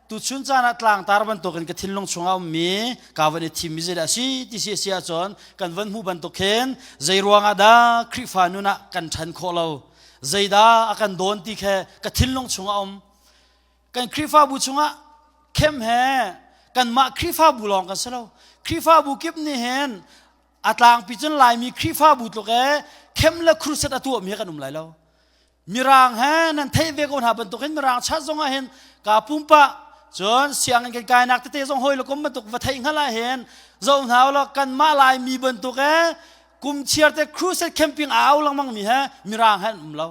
Tuchun caan ah tlangtar bantukin ka thinlung chungah ummi ka van i thimmi zeidah a si ti si a si ahcun kan van hmuh bantuk khin zei ruangah dah Khrihfa nun ah kan ṭhan khawh lo, zeidah a kan dawn ti khe ka thinlung chungah um. Kan Khrihfabu chungah khem he kanmah Khrihfabu lawng kan si lo. Khrihfabu kip nih hin a tlangpi cun Laimi Khrihfabu tluk e khem le crusade a tuahmi kan um lai lo. Mirang he nan theih ve ko hna bantukin Mirang chat zong ah hin ka pumpa cun sianginn kan kainak tete zong hawi le kum bantuk va theih hngal ah hin zoh hna law kanmah Laimi bantuk e kum chiar te crusade camping a au lengmang mi he Mirang he an um lo.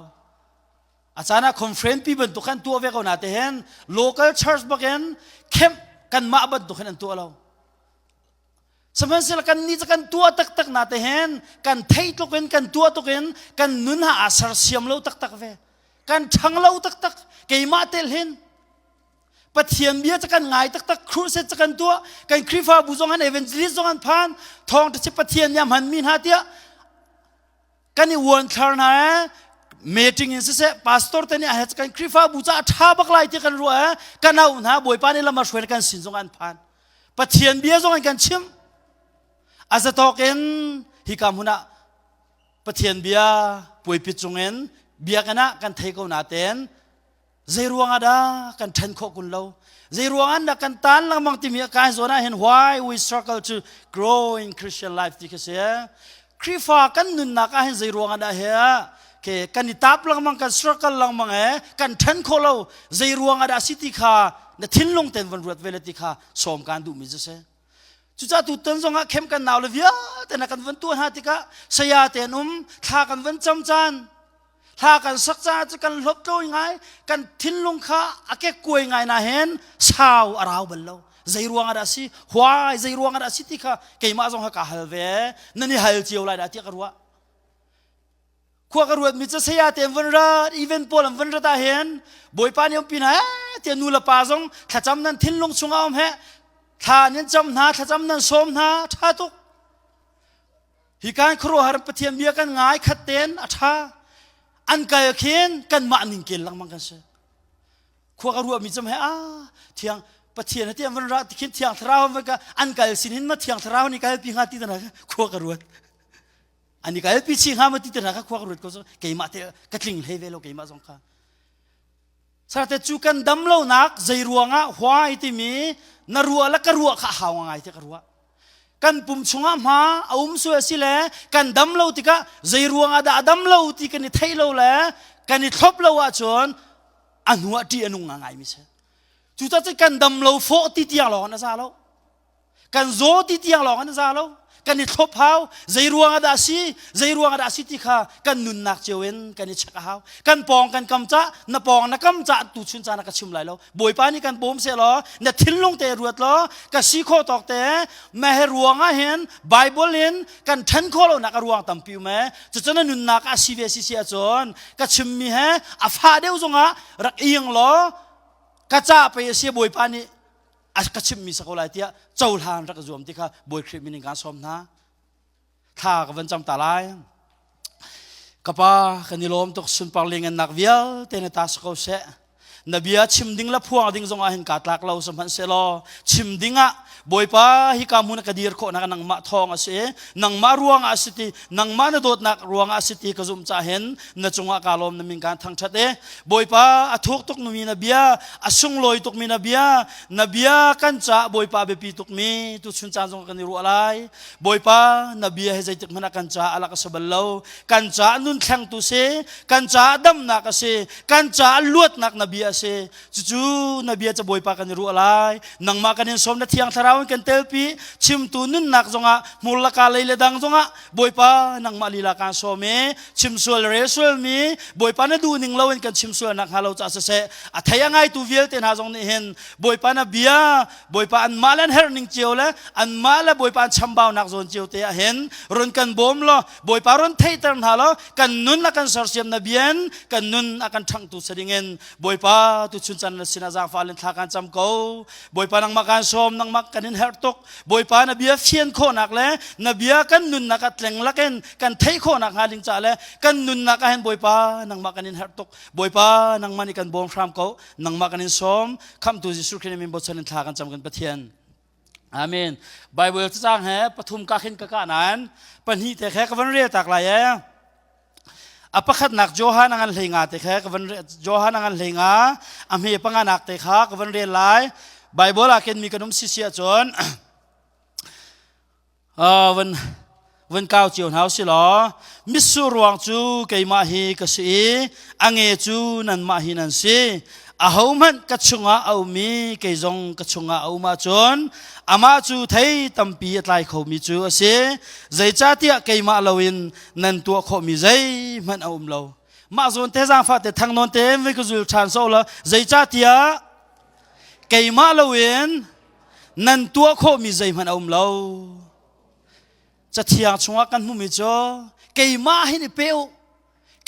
A caan ah conference pi bantuk khan tuah ve ko na te hin local church bakin camp kanmah bantuk hin an tuah lo. Sihmanhsehlaw kan nih cu kan tuah taktak na te hin kan theih tluk in kan tuah tuk in kan nun ha aa sersiam lo taktak ve. Kan ṭhang lo taktak. Keimah tel hin Pathian bia cu kan ngai taktak, crusade cu kan tuah, kan Khrihfabu zong an evangelist zong an phan, thawngṭha si Pathian nih a hmanmi hna tiah kan i uanthlar hna ee meeting in siseh pastor te nih a kan Khrihfabu ca a ṭha bak lai ti kan ruah ee kan auh hna Bawipa nih lam a hruai kan sin zong an phan Pathian bia zong in kan chim a zatawk in hika hmun ah Pathian bia puaipit cungin biakinn ah kan thei ko natein zei ruangah dah kan ṭhen khawh kun lo zei ruangah dah kan tan lengmang timi kai zawn ah hin why we struggle to grow in Christian life ti khi si Khrihfa kan nunnak ah hin zei ruangah dah he ke kan i tap lengmang kan struggle lengmang e kan ṭhen khawh lo zei ruangah dah si ti kha na thinlung ten van ruat ve le ti kha sawm kan duhmi cu si Cucaah tutan zongah khem kan nau le vialte na kan van tuah hna tikah saya te an um thla kan van cam caan thla kan sak caah cu kan hlop tlawi ngai kan thinlung kha a kekkuai ngai na hen sau a rau bal lo zei ruang ah dah si why zei ruang ah dah si ti kha keimah zong ha ka hal ve nan i hal cio lai dah tiah ka ruah Khua ka ruatmi cu saya te an van rat, event pawl an van rat ah hin Bawipa nih umpi hna tiah nu le pa zong thlacam nan thinlung chungah um he thla nan cam hna thlacam nan sawm hna ṭha tuk hi kan khuaruahhar Pathian bia kan ngai khat ten a ṭha an kal khin kanmah ning kel lengmang kan si khua ka ruahmi cam he a thiang Pathian he an van ra tikhin thiang thlarau an van ka an kal sin hin ma thiang thlarau nih kal pi hnga ti tana khua ka ruat An i kalpi chih hnga maw ti te hna kha khua ka ruat ko cu keimah te ka tling hlei ve lo keimah zong kha. Sarte cu kan dam lonak zei ruangah why timi na ruah le ka ruah kha hau ngai te ka ruah. Kan pum chungah hma a um sual si le kan dam lo tikah zei ruangah dah a dam lo ti kan i theih lo le kan i thlop lo ahcun a hnu ah ṭih a nung ngai mi si. Cucaah kan dam lo fawh ti tiang lawng an za lo. Kan zaw ti tiang lawng an za lo. Kan i thlop hau. Zei ruang ah dah si? Zei ruang ah dah si ti kha kan nunnak cio in kan i check a hau. Kan pawng kan kam ca, na pawng na kam ca tu chun caan ah ka chim lai lo. Bawipa nih kan bawm seh law, na thinlung te ruat law, ka si khawh tawk te, ma he ruang ah hin Bible in kan ṭhen khawh lonak a ruang tampi um ee. Cucu na nunnak ah si ve si si ahcun ka chimmi he a fah deuh zongah rak iing law, ka ca pei a si Bawipa nih a ka chimhmi sa ko lai tiah cohlan rak zuam ti kha Bawi Khrih min in kaan sawm hna. Thla ka van cam ta lai. Ka pa kan i lawm tuk sunpar lengennak vialte na ta si ko seh. Na bia chim ding le phuang ding zong ah hin kaa tlak lo sihmanhsehlaw chim ding ah Bawipa hika hmun ka dir khawhnak nangmah thawng a si nangmah ruang ah a si ti nangmah na dawtnak ruang ah a si ti ka zumh cah hin na cungah kaa lawm na min kaan thangṭhat e Bawipa a thuk tuk mi na bia a sunglawi tuk mi na bia na bia kan caah Bawipa biapi tuk mi tuchun caan zong kan i ruah lai Bawipa na bia he zeitik hmanh ah kan caah alak a si bal lo kan caah nun thlengtu si kan caah damnak a si kan caah luatnak na bia a si Cucu na bia ca Bawipa kan i ruah lai. Nangmah kan in sawm na thiang thlarau in kan telpi. Chimtu nunnak zongah hmur laka lei le dang zongah Bawipa nangmah lila kaan sawm i chim sual rel sualmi Bawipa na duh ning loin kan chim sual nak hnga lo ca siseh a thei a ngaitu vialte hna zong nih hin Bawipa na bia Bawipa anmah le an herh ning cio le anmah le Bawipa an chambaunak zawn cio te ah hin run kan bawm law Bawipa run theihter hna law kan nun a kan sersiam na bian kan nun a kan ṭhangtu si dingin Bawipa tuchun caan na sinah zaangfah in thla kan cam ko. Bawipa nangmah kan sawm, nangmah kan in in herh tuk. Bawipa na bia fian khawhnak le na bia kan nunnak ah tleng lakin kan theih khawhnak hnga ding caah le kan nunnak ah hin Bawipa nangmah kan in herh tuk. Bawipa nangmah nih kan bawm hram ko. Nangmah kan in sawm. Khamhtu Jesuh Khrist min bochan in thla kan cam kan Pathian. Amen. Bible cacang he pathum ka khin ka ka nain pahnih te khe ka van rel tak lai e. A pakhatnak Johan a ngan hlei nga te khe ka van Johan a ngan hlei nga a hme panga nak te kha ka van rel lai. Bible ah ken mi kan um si si ahcun van van kau cio hna si law mitsur ruang cu keimah hi ka si i a nge cu nanmah hi nan si. Ahohmanh ka chungah a um i kei zong ka chungah a um ahcun amah cu thei tampi a tlai khomi cu a si. Zeicahtiah keimah loin nan tuah khawhmi zeihmanh a um lo. Mah zawn te zaangfah te thang nawn te voi ka zul ṭhan so la zeicahtiah keimah loin nan tuah khawhmi zeihmanh a um lo. Cathiang chungah kan hmuhmi cu keimah hin i pe u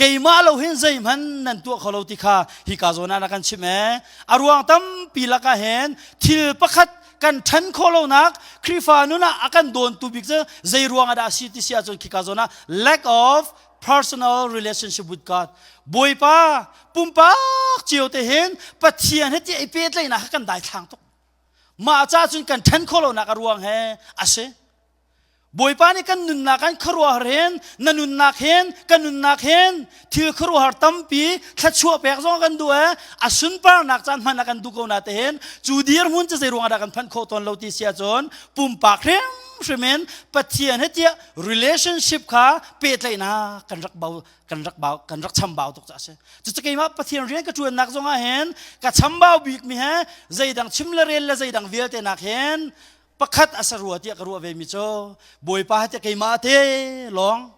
keimah lo hin zeihmanh nan tuah kho lo ti kha hika zawn ah na kan chimh ee. A ruang tampi lakah hin thil pakhat kan ṭhan khawh lonak Khrihfa nun ah a kan dawntu bik cu zei ruang ah dah a si ti si ahcun khika zawn ah lack of personal relationship with God. Bawipa pumpak cio te hin Pathian he tiah i pehtlaihnak kha kan daithlang tuk. Mah ca cun kan ṭhen khawh lonak a ruang he a si. Bawipa nih kan nunnak kan khuaruahhar hin na nunnak hin kan nunnak hin thil khuaruahhar tampi thluachuah pek zong kan duh ee a sunparnak caan hman a kan duh ko na te hin cu dirhmun cu zei ruangah dah kan phanh khawh tawn lo ti si ahcun pumpak hrimhrim in Pathian he tiah relationship kha pehtlaihnak kan rak bau kan rak bau kan rak chambau tuk ca a si cucu keimah Pathian rian ka ṭuannak zongah hin ka chambau bik mi he zeidang chim le rel le zeidang vialte nak hin pakhat a sa rua tiah ka ruah ve mi cu Bawipa tiah keimah te lawng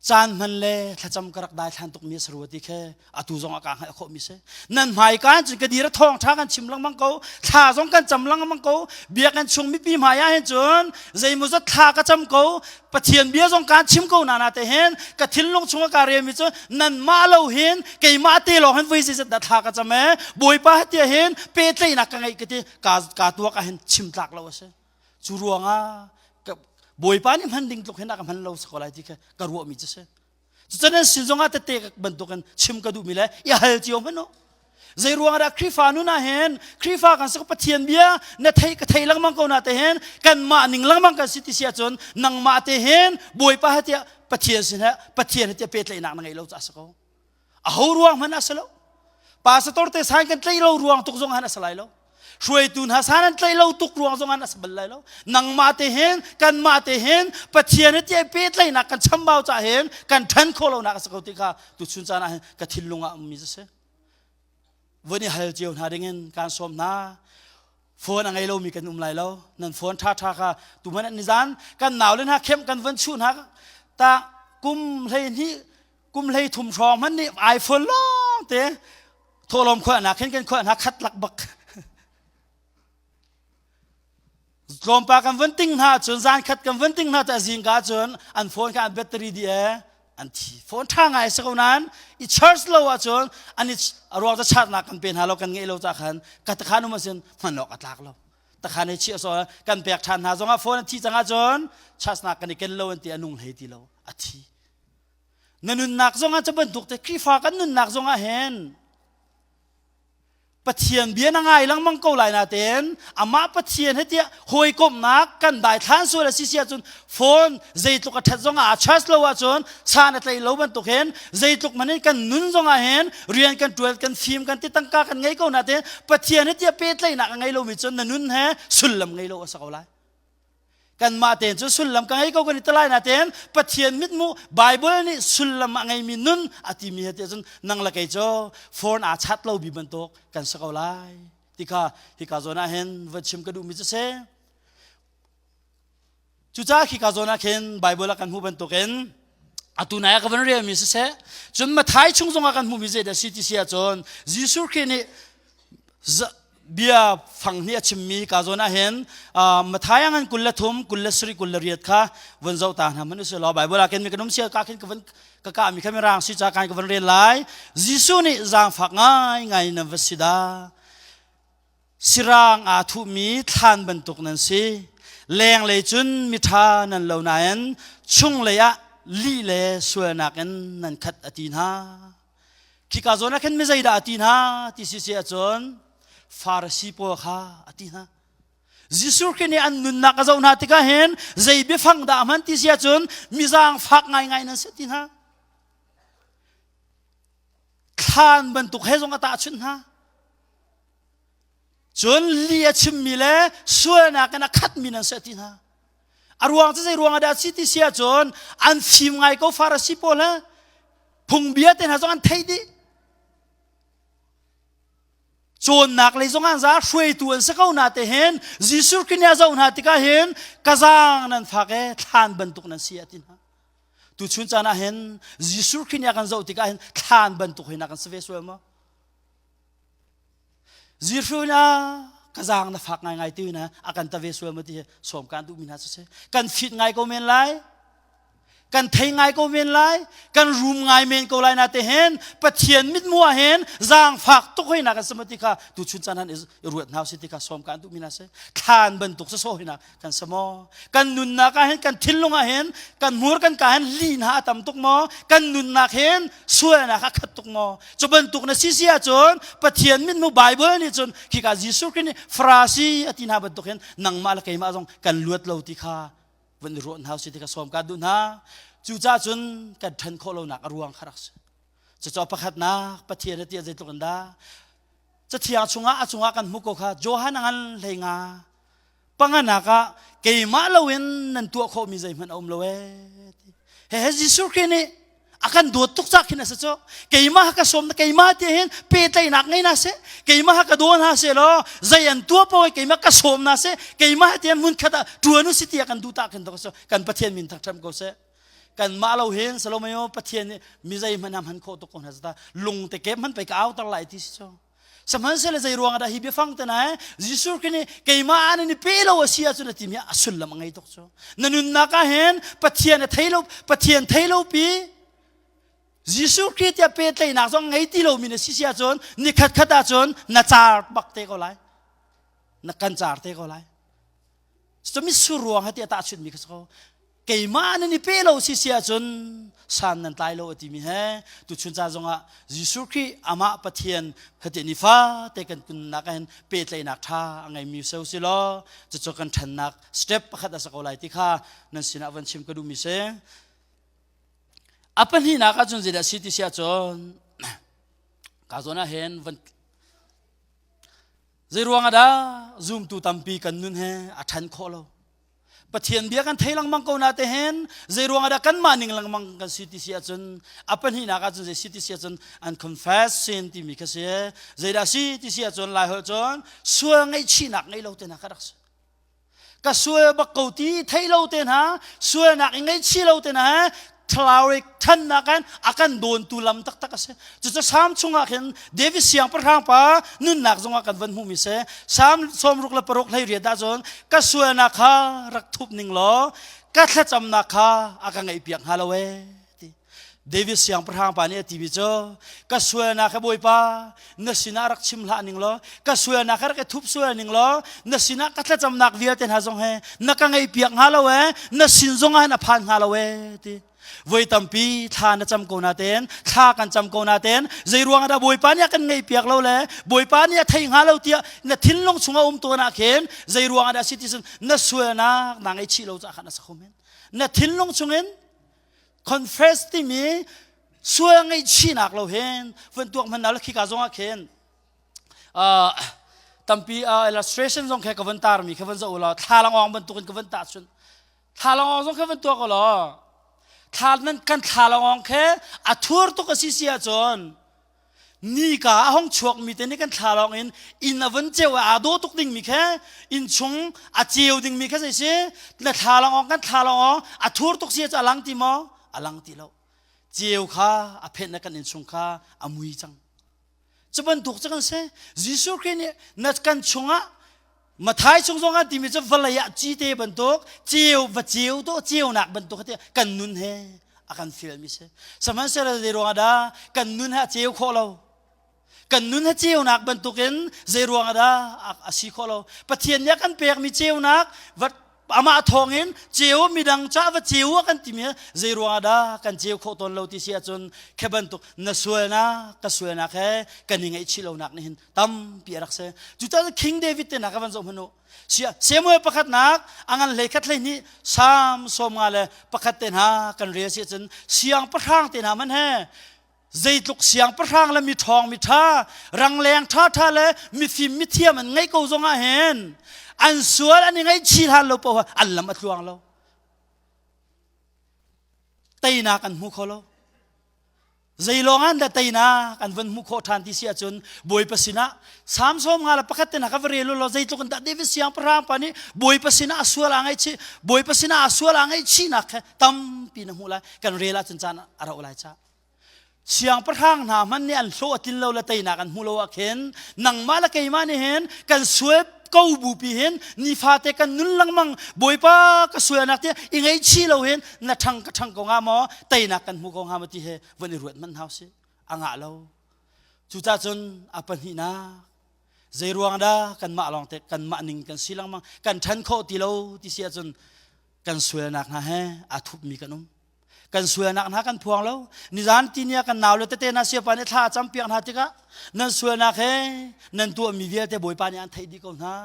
caan hman le thlacam ka rak dai thlan tuk mi a sa rua ti khe atu zong ah ka hngalh khawh mi si nan hmai kan cun ka dir a thawng tha kan chim lengmang ko thla zong kan cam lengmang ko biakinn chung mipi hmai ah hin cun zeimaw zat thla ka cam ko Pathian bia zong kan chim ko na na te hin ka thinlung chung ka rel mi cu nanmah lo hin keimah te lawng hin voi zeizat dah thla ka cam ee Bawipa tia hin pehtlaihnak ka ngeih ka ti ka ka tuak ah hin chim tlak lo a si cu ruangah Bawipa nih hman ding tluk hin a ka hman lo si ko lai ti kha ka ruah mi cu si cucun an sin zongah tete bantukin chim ka duhmi le i hal cio hmanh u zei ruang dah Khrihfa nun ah hin Khrihfa kan si Pathian bia na thei ka thei lengmang ko na te hin kanmah ning lengmang kan si ti si ahcun nangmah te hin Bawipa he tiah Pathian sin he Pathian he tiah pehtlaihnak na ngei lo ca a si ko aho ruang hmanh a si lo pastor te san kan tlaih lo ruang tuk zong han a si lai lo hruaitu hna san an tlaih lo tuk ruang zong an a si bal lai lo nangmah te hin kanmah te hin Pathian he tiah pehtlaihnak kan chambau ca hin kan ṭhan khawh lonak a si ko ti kha tuchun caan ah hin ka thinlung ah ummi cu si vun i hal cio hna dingin kaan sawm hna phone a ngei lomi kan um lai lo nan phone ṭha ṭha kha tu man nizan kan nau le hna khem kan van chuh hna ta kum hlei hnih kum hlei thum hrawng hmanh nih iPhone lawng te thawhlawm khuahnak khin kan khuah hna khat lak bak tlawmpa kan vun ting hna cun zan khat kan vun ting hna ta zingka cun an phone kha an battery di e an thi phone tha ngai si ko nain i charge lo ahcun an i ruang ca charnak kan pe hna lo kan ngeih lo ca khan ka takhan um asin hman awk a tlak lo takhan i chiah so kan pek than hna zongah phone an thi cang ahcun charge nak kan i ken lo an ti a nung hlei ti lo a thi na nunnak zongah cu bantuk te Khrihfa kan nunnak zongah hin Pathian bia na ngai lengmang ko lai natein amah Pathian he tiah hawikomhnak kan daithlan sual a si si ahcun phone zeitluk a ṭhat zongah a charge lo ahcun san a tlai lo bantuk hin zeitluk man in kan nun zongah hin rian kan ṭuan kan fim kan ti tangka kan ngei ko natein Pathian he tiah pehtlaihnak a ngei lomi cun na nun he sullam ngei lo a si ko lai. Kanmah tein cu sullam ka ngei ko kan i telai natein Pathian mithmuh Bible nih sullam a ngeimi nun a timi he tiah cun nang le kei cu phone aa chat lo bi bantuk kan si ko lai ti kha hika zawn ah hin va chim ka duhmi cu si. Cucaah khika zawn ah khin Bible ah kan hmuh bantukin atu nai ah ka van relmi siseh cun Mathai chung zongah kan hmuhmi zeidah si ti si ahcun Jesuh Khrih nih bia fang nih a chimmi ka zawn ah hin Mathai ah ngan 23 27 28 kha vun zoh ta hna hmanh usih law Bible ah khin mi kan um sia ka khin ka van ka ka mi kha mirang si ca kan ka van rel lai Jesuh nih zaangfak ngai ngai nan va si dah. Sirang aa thuhmi thlan bantuk nan si. Lenglei cun miṭha nan lo nain chunglei ah lih le sualnak in nan khat a ti hna. Khika zawn ah khin mi zeidah a ti hna ti si si ahcun Farasi pawl kha a ti hna. Jesuh Khrih nih an nunnak a zoh hna tikah hin zei biafang dah a hman ti si ahcun mi zaangfak ngaingai nan si ti hna. Thlan bantuk he zong a tahchunh hna. Cun li a chimmi le sualnak in a khatmi nan si ti hna. A ruang cu zei ruang ah dah si ti si ahcun an fim ngai ko Farasi pawl he phungbia te hna zong an theih dih. Cawnnak lei zong an za hruaitu an si ko na te hin Jesuh Khrih nih a zoh hna tikah hin ka zaang nan fak e thlan bantuk nan si a ti hna. Tuchun caan ah hin Jesuh Khrih nih a kan zoh tikah hin thlan bantuk hin a kan si ve sual maw? Jesuh na ka zaang na fak ngaingai ti na a kan ta ve sual maw ti hi sawm kan duhmi hna cu si. Kan fit ngai ko men lai. Kan thei ngai ko men lai. Kan rum ngai men ko lai na te hin Pathian mithmuh ah hin zaangfak tuk hoi na kan si maw ti kha tuchun caan han i ruat hna si ti kha sawm kan duhmi hna si. Thlan bantuk sawsawh hi na kan si maw? Kan nunnak ah hin kan thinlung ah hin kan hmur kan ka hin li hna a tam tuk maw? Kan nunnak hin sualnak a khat tuk maw? Cu bantuk na si si ahcun Pathian mithmuh Bible nih cun khika Jesuh Khrih nih Farasi a ti hna bantuk hin nangmah le keimah zong kan luat lo ti kha van i ruah hna usih ti kha sawm ka duh hna. Cucaah cun kan ṭhen khawh lonak a ruang kha rak si. Cucaah pakhatnak Pathian a ti zeitluk in dah Cathiang chungah a cungah kan hmuh ko kha Johan a ngan hlei nga panganak ah keimah loin nan tuah khawhmi zeihmanh a um lo ee ti. He he Jesuh Khrih nih a kan dawt tuk cak khin a si cu keimah ka sawm keimah ti hin pehtlaihnak ngei na seh keimah ka daw hna seh law zei an tuah paoh keimah ka sawm na seh keimah ti hmun khat ah tuan u si ti kan duh ta khin to so kan Pathian min thangṭhat ko seh kan mah lo hin Salomayo Pathian nih mi zei hmanh hman khawh tuk ko hna zata lung te kep hman pei ka au tar lai ti si cu sihmanhsehlaw zei ruang ah dah hi biafang te na Jesuh Khrih nih keimah an i pe lo a si ahcun a timi a sullam a ngei tuk cu na nunnak ah hin Pathian a thei lo Pathian thei lo pi Jesuh Khrih tiah pehtlaihnak zong ngei ti lomi na si si ahcun ni khat khat ahcun na car bak te ko lai na kan car te ko lai cu mitsur ruang ha tiah tahchunhmi kha si ko keimah nan i pe lo si si ahcun san nan tlai lo a timi he tuchun ca zongah Jesuh Khrih amah Pathian hati nifa te kan kunnak ah hin pehtlaihnak tha a ngeimi so si law cucu kan ṭhannak step pakhat a si ko lai ti kha nan sinah van chim ka duhmi si a pahnihnak ahcun zeidah si ti si ahcun ka zawn ah hin van zei ruang ah dah zumtu tampi kan nun he a ṭhan khawh lo Pathian bia kan thei lengmang ko na te hin zei ruang ah dah kanmah ning lengmang kan si ti si ahcun a pahnihnak ahcun zei si ti si ahcun an confess sin timi kha si zeidah si ti si ahcun lai holh cun sual ngaihchihnak ngei lo te hna kha rak si ka sual bak ko ti thei lo te hna sualnak i ngaihchih lo te hna thlarau thannak in a kan dawntu lam taktak a si cucu Salm chungah khin David siangpahrang pa nunnak zongah kan van hmuhmi si Salm 66 18 ahcun ka sualnak kha rak thup ning law ka thlacamnak kha a ka ngaihpiak hnga lo ee ti David siangpahrang pa nih a timi cu ka sualnak kha Bawipa na sinah rak chim hlah ning law ka sualnak kha rak i thup sual ning law na sinah ka thlacamnak vialte hna zong he na ka ngaihpiak hnga lo ee na sin zong ah na phan hnga lo ee ti voi tampi thla na cam ko na ten thla kan cam ko na ten zei ruang ah dah Bawipa nih a kan ngaihpiak lo le Bawipa nih a thei hnga lo tiah na thinlung chungah um tawn ah khin zei ruang ah dah si ti sin na sualnak naa ngaihchih lo caah khan a sa kho men na thinlung chungin confess timi sual ngaihchihnak lo hin vun tuak hman na khika zong ah khin tampi illustration zong khe ka vun tarmi kha vun zoh law thlalangawng bantukin ka vun tahchun thlalangawng zong kha vun tuak law thla nan kan thlalangawng khe a thur tuk a si si ahcun nika a hong chuakmi te nih kan thlalawng in inn a vun ceu aa dawh tuk dingmi khe inn chung a ceu dingmi khe zei si na thlalangawng kan thlalangawng a thur tuk si cu a lang ti maw a lang ti lo ceu kha a phenh na kan inn chung kha a mui cang cu bantuk cu kan si Jesuh Khrih nih na kan chungah Mathai chung zong ah timi cu vawlei ah cite bantuk ceu va ceu to ceunak bantuk ti kan nun he a kan fialmi si sihmanhsehlaw zei ruangah dah kan nun he a ceu khawh lo? Kan nun he ceunak bantukin zei ruang ah dah a si khawh lo? Pathian nih a kan pekmi ceunak amah thawngin ceu midang ca va ceu a kan timi zei ruang ah dah kan ceu khawh tawn lo ti si ahcun khe bantuk na sualnak ka sualnak he kan i ngaihchih lonak nih hin tampi a rak si. Cucaah King David te hna ka van zoh hmanh u. Samuel pakhatnak a ngan hlei khat hlei hnih Salm 51 te hna kan rel si ahcun siangpahrang te hna man he zeitluk siangpahrang le miṭhawng miṭha rangleng ṭhaṭha le mifim mithiam an ngeih ko zongah hin an sual an i ngaihchih hlan lo paoh an lam a tluang lo teinak an hmu kho lo zeilawng an dah teinak an van hmuh khawh ṭhan ti si ahcun Bawipa sinah Salm 51 te hna ka va rel law zeitluk in dah David siangpahrang pa nih Bawipa sinah a sual aa ngaihchih Bawipa sinah a sual aa ngaihchihnak kha tampi na hmuh lai kan rel ahcun caan a rauh lai ca siangpahrang hna hmanh nih an hlawh a tlin lo le teinak an hmuh lo ah khin nangmah le keimah nih hin kan sual ko bupi hin nifate kan nun lengmang bawipa ka sualnak te i ngaihchih lo hin na ṭhang ka ṭhang ko hnga maw teinak kan hmu ko hnga maw ti he von i ruat hmanh hau si a ngah lo cucah cun a pahnihnak zei ruang dah kanmah lawng te kanmah ning kan si lengmang kan ṭhan khawh ti lo ti si ahcun kan sualnak hna he aa thupmi kan um kan sualnak hna kan phuang lo nizan tinia kan nau le tete hna siapa nih thla a campiak hna tikah nan sualnak he nan tuahmi vialte bawipa nih an theih dih ko hna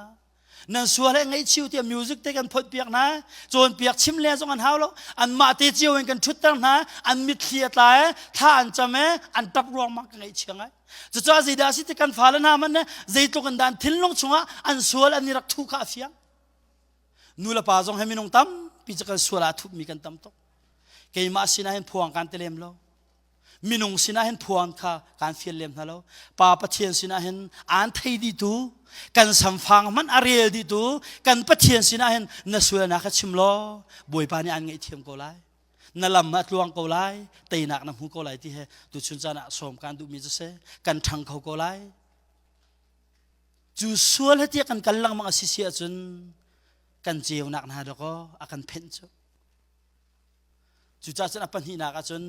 nan sual he ngaihchiu tiah music te kan phot piak hna cawnpiak chim le zong an hau lo anmah te cio in kan ṭhutter hna an mitthli a tla e thla an cam e an ṭap ruangmang ka ngaihchia ngai cucaah zeidah a si ti kan fale hna hmanh ne zeitluk in dah an thinlung chungah an sual an i rak thuh kha a fiang nu le pa zong he minung tampi cu kan sual ah thupmi kan tam tuk keimah sinah hin phuang kan ti lem lo minung sinah hin phuang kha kan fial lem hna lo pa pathian sinah hin aan thei dihtu kan samfang hmanh a rel dihtu kan pathian sinah hin na sualnak kha chim law bawipa nih aan ngaihthiam ko lai na lam ah tluang ko lai teinak na hmu ko lai ti he tuchun caan ah sawm kan duhmi cu si kan ṭhang kho ko lai Cu sual he tiah kan kal lengmang a si si ahcun kan ceunak hna dawkaw a kan phenh cu. Cucaah cun a pahnihnak ahcun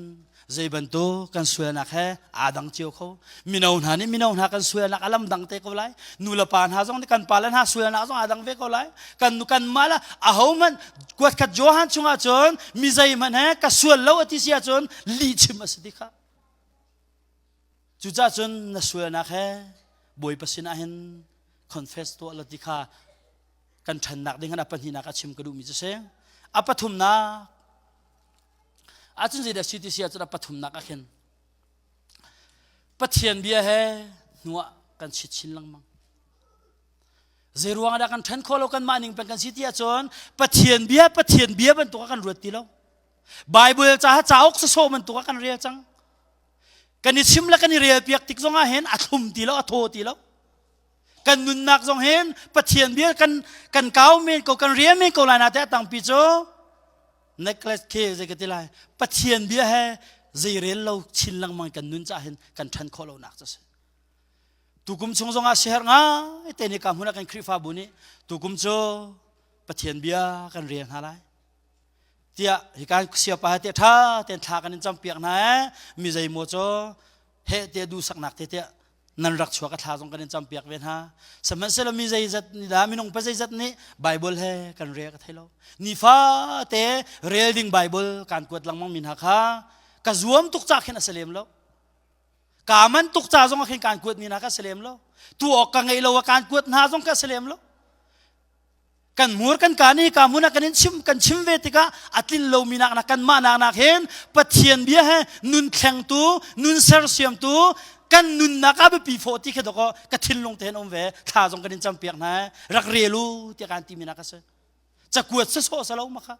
zei bantuk kan sualnak he aa dang cio kho. Mino hna nih mino hna kan sualnak a lam dang te ko lai. Nu le pa hna zong nih kan pa le hna sualnak zong aa dang ve ko lai. Kan kanmah le ahohmanh kuatkhat Johan chungah cun mi zeihmanh he ka sual lo a ti si ahcun lihchim a si ti kha. Cucaah cun na sualnak he Bawipa sinah hin confess tuah la ti kha kan ṭhannak ding a pahnihnak a chim ka duhmi cu si. A pathumnak ahcun zeidah si ti si ahcun a pathumnak ah khin Pathian bia he hnuah kan chit chin lengmang. Zei ruang dah kan ṭhen khawh lo kanmah ning peng kan si ti ahcun Pathian bia Pathian bia bantuk ah kan ruat ti lo. Bible caah cauk sawsawh bantuk ah kan rel cang. Kan i chim le kan i rel piak tik zongah hin a thlum ti lo, a thaw ti lo. Kan nunnak zong hin Pathian bia kan kan kau men ko, kan rel men ko lai na te a tangpi cu necklace khi zei ka ti lai Pathian bia he zei rel lo chin lengmang kan nun cah hin kan ṭhan khawh lonak cu si. Tukum chung zongah siher ngai te ni ka hmun ah kan Khrihfabu nih tukum cu Pathian bia kan rel hna lai. Tiah hika siapa he tiah ṭha tein thla kan in campiak hna ee mi zeimaw cu heh tiah duhsaknak te tiah nan rak chuak a thla zong kan in campiak ve hna sihmanhsehlaw mi zeizat nih dah minung pa zeizat nih Bible he kan rel ka thei lo nifate rel ding Bible kan kuat lengmang mi hna kha ka zuam tuk ca khin a si lem lo ka man tuk ca zong ah khin kan kuat mi hna kha si lem lo tu awk ka ngei lo a kan kuat hna zong kha si lem lo Kan hmur kan ka nih ka hmun ah kan in chim kan chim ve tikah a tlin lomi nak nak kanmah nak nak hin Pathian bia he nun thlengtu nun sersiamtu kan nunnak ah biapi fawh ti khi dawkaw ka thinlung te hin um ve thla zong kan in campiak hna rak rel u tiah kan timi nak a si cakuat sasawh salo ma kha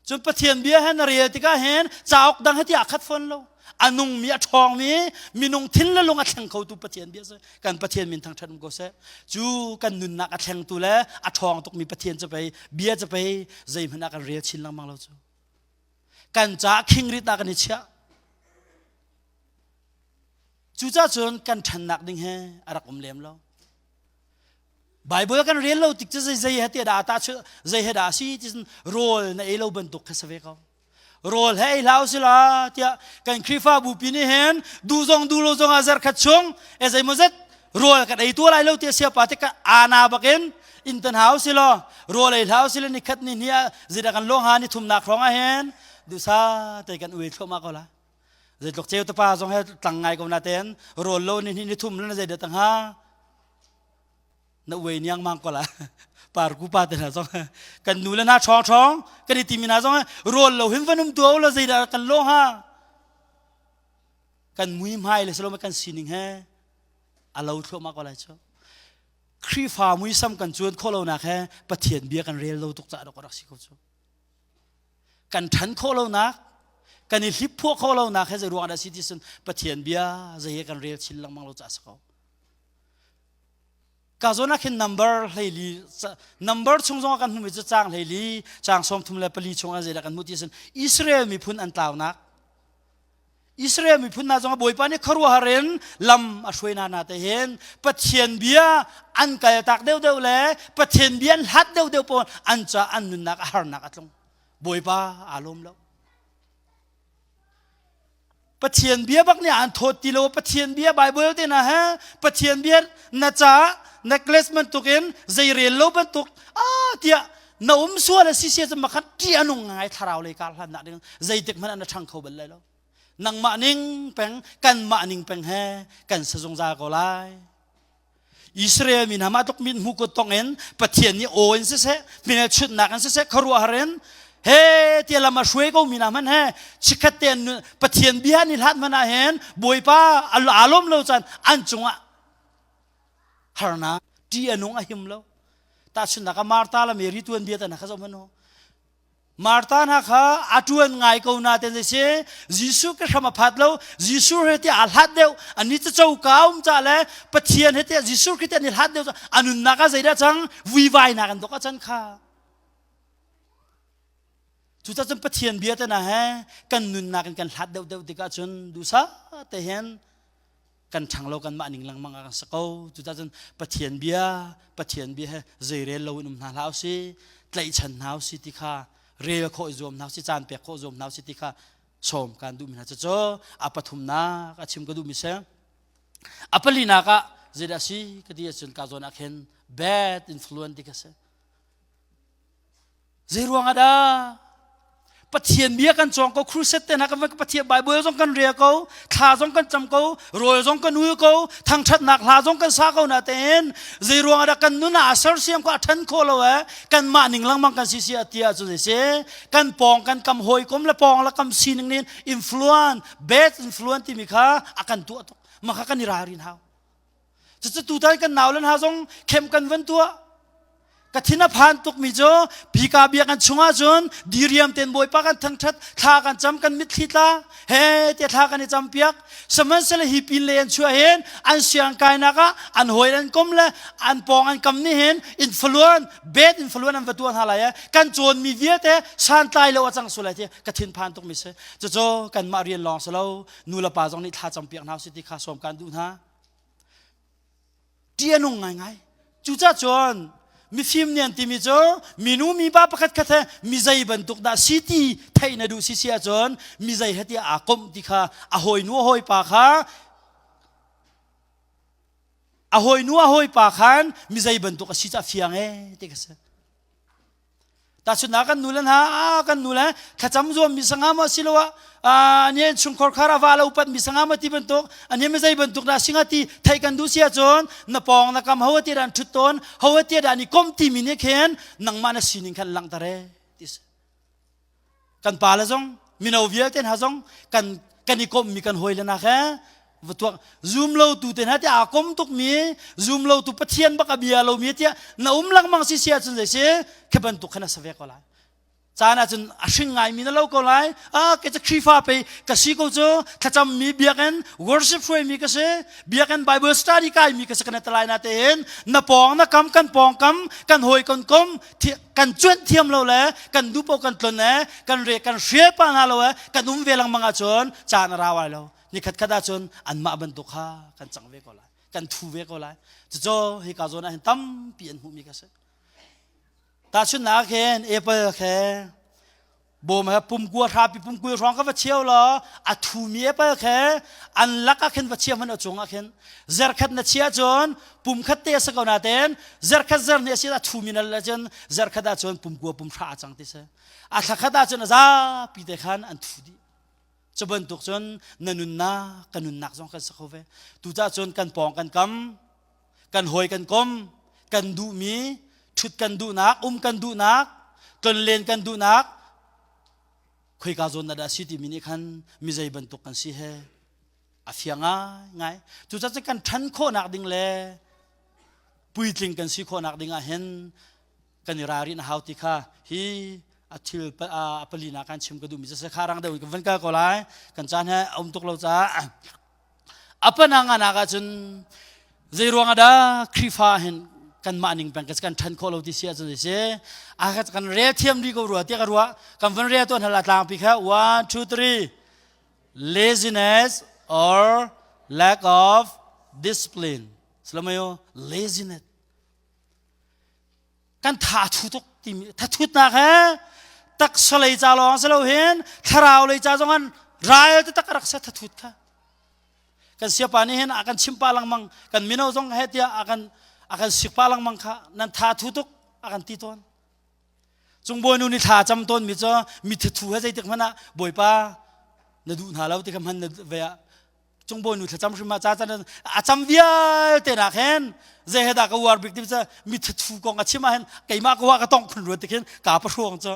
Cun Pathian bia he na rel tikah hin cauk dang he tiah khat fawn lo. A nungmi, a ṭhawngmi, minung thin le lung a thleng khotu Pathian bia si. Kan Pathian min thangṭhat um ko seh. Cu kan nunnak a thlengtu le a ṭhawng tukmi Pathian cu pei, bia cu pei zeihmanh ah kan rel chin lengmang lo cu. Kan caah khingrit ah kan i chiah. Cucaah cun kan ṭhannak ding he a rak um lem lo. Bible kan rel lo tik cu zei zei he te dah ta zei he dah si ti rawl na ei lo bantuk kha si ve ko. Rawl he ei hlah usila tiah kan Khrihfabu pi nih hin duh zong duh lo zong ah zarkhat chung e zeimawzet rawl kan ei tua lai lo tiah siapa te ka ana bakin in tan hau si law rawl ei hlah usila ni khat ni hnih ah zeidah kan lawng ha ni thumnak hrawng ah hin duhsa te kan ui thluahmah ko la. Zeitluk ceu te pa zong he tlang ngai ko na ten rawl lo ni hnih ni thum le zeidah tang ha na uai niang mang ko la parku pa te hna zong kan nu le hna ṭhawng ṭhawng kan i timi hna zong rawl lo hin van um tu lo zeidah kan lo ha kan mui hmai le salom kan sining he a lo thluahmah ko lai chu Khrihfa muisam kan cuan khawh lo nak he Pathian bia kan rel lo tuk caah dok rak si ko cu kan ṭhan khawh lonak kan i hliphuah khawh lonak he zei ruang dah si ti sun Pathian bia zei he kan rel chin lengmang lo caah si ko Ka zawn ah khin number hleili number chung zong ah kan hmuhmi cu caang hleili caang 34 chung ah zeidah kan hmuh ti sin Israel miphun an tlaunak Israel miphun hna zong Bawipa nih khuaruahhar in lam a hruai hna na te hin Pathian bia an kaltak deuhdeuh le Pathian bia an hlat deuhdeuh pawl an ca an nunnak a harnak a tlung Bawipa aa lawm lo Pathian bia bak nih an thawt ti lo Pathian bia Bible te na he Pathian bia na ca necklace bantukin zeirel lo bantuk ah tiah na um sual a si sia cu makhat ṭih a nung ngai thlarau lei kar hlan nak ding zeitik hmanh an ṭhang kho bal lai lo nangmah ning peng kanmah ning peng he kan sa zungzal ko lai Israel mi hna mah tluk mit hmu kut tong in Pathian nih aw in siseh hmelchunhnak in siseh khuaruahhar in he tia lam a hruai ko mi hna hmanh he chikkhat te Pathian bia ni hlat hmanh ah hin Bawipa aa lawm lo caan an cungah harnak ṭih a nung a him lo tahchunhnak ah Martha le Mary tuan bia te hna kha zoh hmanh u Martha hna kha a ṭuan ngai ko na ten zei si Jesuh ke hram a phat lo Jesuh he tiah aa hlat deuh ani cu coka um ca le Pathian he tiah Jesuh Khrist an i hlat deuh a nunnak ah zeidah cang vuivainak an dok a can kha cucah cun Pathian bia te na he kan nunnak in kan hlat deuh deuh tikah cun duhsah te hin kan ṭhang lo kanmah ning lengmang ah kan sa ko cucah cun Pathian bia Pathian bia he zeirel lo in um hna hlah usih tlaihchan hna usih ti kha rel khawh i zuam hna usih caan pek khawh zuam hna usih ti kha sawm kan duhmi hna cucu a pathumnak a chim ka duhmi si a palinak ah zeidah si ka ti ahcun ka zawn ah khin bad influence ti kha si Zei ruang ah dah? Pathian bia kan cawng ko, crusade te hna kan Pathian Bible zong kan rel ko, thla zong kan cam ko, rawl zong kan ul ko, thangthatnak hla zong kan sa ko na tein zei ruang ah dah kan nun ah a sersiam ko a ṭhan kho lo eh kanmah ning lengmang kan si si a ti ahcun zei si kan pawng kan kam hawikom le pawng le kam sining nih influence bad influence timi kha a kan tuah tuk mah kha kan i ralrin hau Cucu tutan kan nau le hna zong khem kan van tuah. Ka thin a phan tukmi cu pika bia kan chungah cun diriam ten bawipa kan thangthat thla kan cam kan mitthli tla he tia thla kan i cam piak sihmanhsehlaw hi pin le an chuah hin an siang kainak ah an hawi an kom le an pawng an kam nih hin influence bad influence an va tuah hna lai kan cawnmi vialte santlai lo a cang sulai ti ka thin phan tukmi si cucu kanmah rian lawng si lo nu le pa zong nih thla cam piak hna si ti kha sawm kan duh hna ṭih a nung ngaingai cucah cun mifim nih an timi cu minu mipa pakhat khat he mizei bantuk dah si ti theih na duh si si ahcun mizei he tiah aa komh ti kha a hawinu a hawipa kha a hawinu a hawipa khan mizei bantuk a si cu a fiang e ti ka si Tahchunhnak kan nu le hna kan nu le thlacam zuam mi sanga maw siloah ane chungkhor khar a va lo upat mi sanga maw ti bantuk ane mi zei bantuk dah singa ti thei kan duh si ahcun na pawng na kam ho ti dan thut tawn ho ti dan i kom ti mi nih khin nangmah na sining khan langhter e ti si kan pa le zong mino vialte hna zong kan kan i komh mi kan hawi le nak he va tuak zum lo tu te hna ti aa kom tuk mi zum lo tu pathian bak a bia lo mi tiah na um lengmang si si ahcun zei si khi bantuk khan a sa ve ko lai caan ahcun a hring ngai mi na lo ko lai a ke cu Khrihfa pei ka si ko cu thlacam mi biakinn worship hruai mi ka si biakinn Bible study kai mi ka si kana talai na tein na pawng na kam kan pawng kam kan hawi kan kom kan cuanh thiam lo le kan duh paoh kan tlon e kan re kan hrial pa hna lo e kan um ve lengmang ahcun caan a rau ai lo ni khat khat ahcun anmah bantuk kha kan cang ve ko lai kan thu ve ko lai cucu hika zawn ah hin tampi an hmuhmi ka si tahchunhnak hin apple khe. Bawm he pumkua hrapi pumkul hrawng ka va cheu law a thumi apal khe an lak ah khin va chia hmanh a cung ah khin zerkhat na chia cun pumkhat te a si ko nain zerkhat zer hnih a si a thumi na la cun zerkhat ah cun pumkua pum hra a cang ti si a thlakhat ah cun a zapi te khan an thu dih cu bantuk cun na nunnak ka nunnak zong kan si kho ve tucah cun kan pawng kan kam kan hawi kan kom kan duhmi ṭhut kan duhnak um kan duhnak tlonlen kan duhnak khoika zawn na dah si timi nih khan mi zei bantuk kan si he a fiang ngai ngai cucaah kan ṭhan khawhnak ding le puitling kan si khawhnak ding ah hin kan i ralrin a hau ti kha hi a thil a palinak kan chim ka duhmi cu kha rang deuh in kan van kal ko lai kan caan he a um tuk lo caah A pananganak ahcun zei ruang ah dah Khrihfa hin kanmah ning peng kan ṭhan khawh lo ti si ahcun si a kan rel thiam rih ko rua tiah ka ruah kan van rel tuan hal tlangpi kha one two three laziness or lack of discipline salamayo laziness kan tha thu tuk timi thathutnak he taksa lei ca lawng si lo hin thlarau lei ca zong an ral te tak rak se thathut kha kan siapa nih hin a kan chim pa lengmang kan mino zong he tiah a kan a kan sik pa lengmang kha nan tha thu tuk a kan ti tawn cungbawi nu nih thla cam tawn mi cu mi thathu he zeitik hmanh ah bawipa na duh hna lo ti kha hman na ve ah cungbawi nu thlacam hrim ah ca can a cam vialte nak hin zei he dah ka uar bik ti cu mi thathu kong a chim ah hin keimah ka wa ka tong khun ruat ti khin ka pahruang cu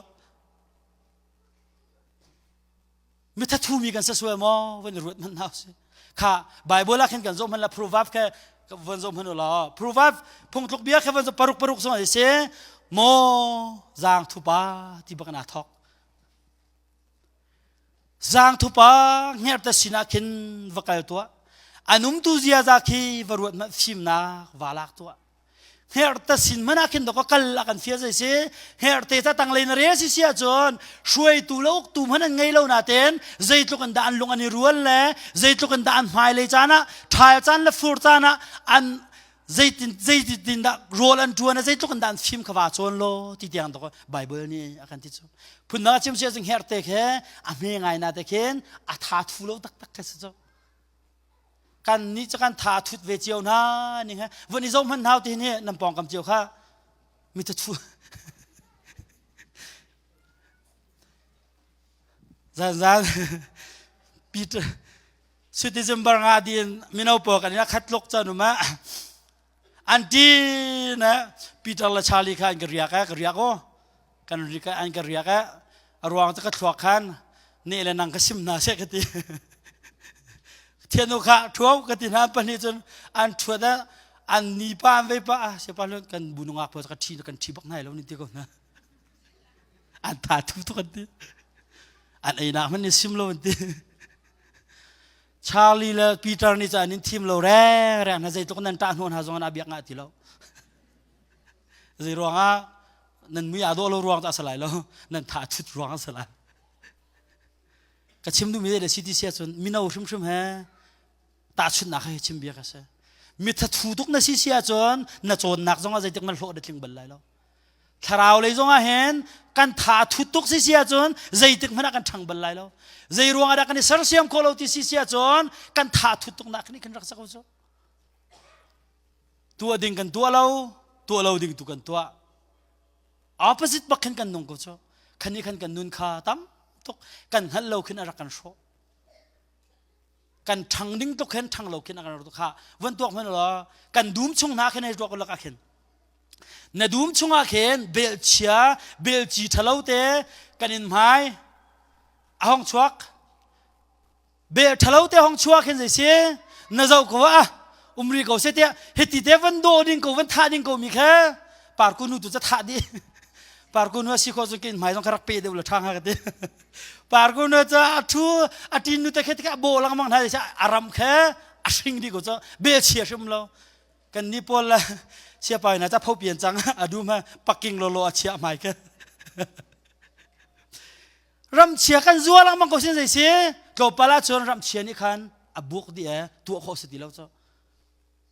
mi thathu mi kan se sual maw van i ruat hmanh hna si kha bible ah khin kan zoh hman la proverb khe van zoh hman law proverb phungtluk bia khe van zoh paruk paruk song ai se maw zaang thupa ti bak na thok Zaangthupa hngerhte sinah khin va kal tuah. An umtu ziaza khi va ruat hmanh fimnak va lak tuah. Hngerhte sin hmanh ah khin dawk kal a kan fial zei si. Hngerhte ta tanglei na rel si si ahcun hruaitu le uktu hmanh an ngei lo nain zeitluk in dah an lung an i rual le zeitluk in dah an hmailei caan ah ṭhal caan le fur caan ah an zeitin zeitin dah rawl an ṭuan a zeitluk in dah an fim kha va cawn law ti tiang dawk Bible nih a kan ti cu phundang a chim si ahcun herte khe a hme ngai na te khin a tha thu lo taktak kha si cu kan nih cu kan tha thut ve cio hna ning he vun i zoh hman hau ti hi nan pawngkam cio kha mi thu zan zan Peter Citizen bar nga din mino pawl kan ina khat tluk chan um ah anti na Peter le Charlie kha an ka riak eh ka riak o kan rik an ka riak eh a ruang cu ka thluak khan ne le nang ka sim hna seh ka ti thianu kha thuau ka ti hna pahnih cun an thuat ah an ni pa an vei pa ah sepa kan bu nungak pawl ka thi kan thi bak nai lo ni ti ko hna an tha thu tuk an ti an ei nak hmanh ni sim lo an ti Charlie le Peter nih cun an in thim lo reng reng hna zeitluk nan ṭah hnuan hna zong an biak ngah ti lo zei ruangah nan mui aa dawh lo ruang cu a si lai lo nan tha thut ruang a si lai ka chim duhmi le CTC ahcun mino hrimhrim he tahchunhnak he chim bia ka si mi thathu tuk na si si ahcun na cawnnak zong ah zeitik man hlawh na tling bal lai lo Thlarau lei zong ah hin kan tha thut tuk si si ahcun zeitik hmanh ah kan ṭhang bal lai lo. Zei ruang ah dah kan i sersiam khawh lo ti si si ahcun kan tha thut tuk nak nih kan rak sak cu. Tuah ding kan tuah lo, tuah lo ding tu kan tuah. Opposite bak khin kan nung ko cu. Khan nih khan kan nun kha tam tuk kan hngalh lo khin a rak kan hrawh. Kan ṭhang ding tuk khin ṭhang lo khin a kan rak kha van tuak hmanh law kan dum chung hna khin ei tuak lak ah khin Na dum chungah khin belchia belci ṭhalo te kan in hmai a hong chuak bel ṭhalo te hong chuak hin zei si na zoh ko ah umri ko se tiah hiti te van daw ding ko van thah ding ko mi kha parku nu tu ca thah dih parku nu a si kho cu kin hmai zong kha rak pe deuh la ṭha hnga ka ti parku nu ca a ṭhu a ṭin nu te khe tikah bo lengmang hna a ram khe a hring dih ko cu bel chia hrim lo kan ni pawl la siapai na cha pho pian cang a dum ha paking lolo a chia mai ke ramchia kan zua lengmang ko sin zei si tlawmpal ah cun ramchia nih khan a buk di e tuah khawh si ti lo cho.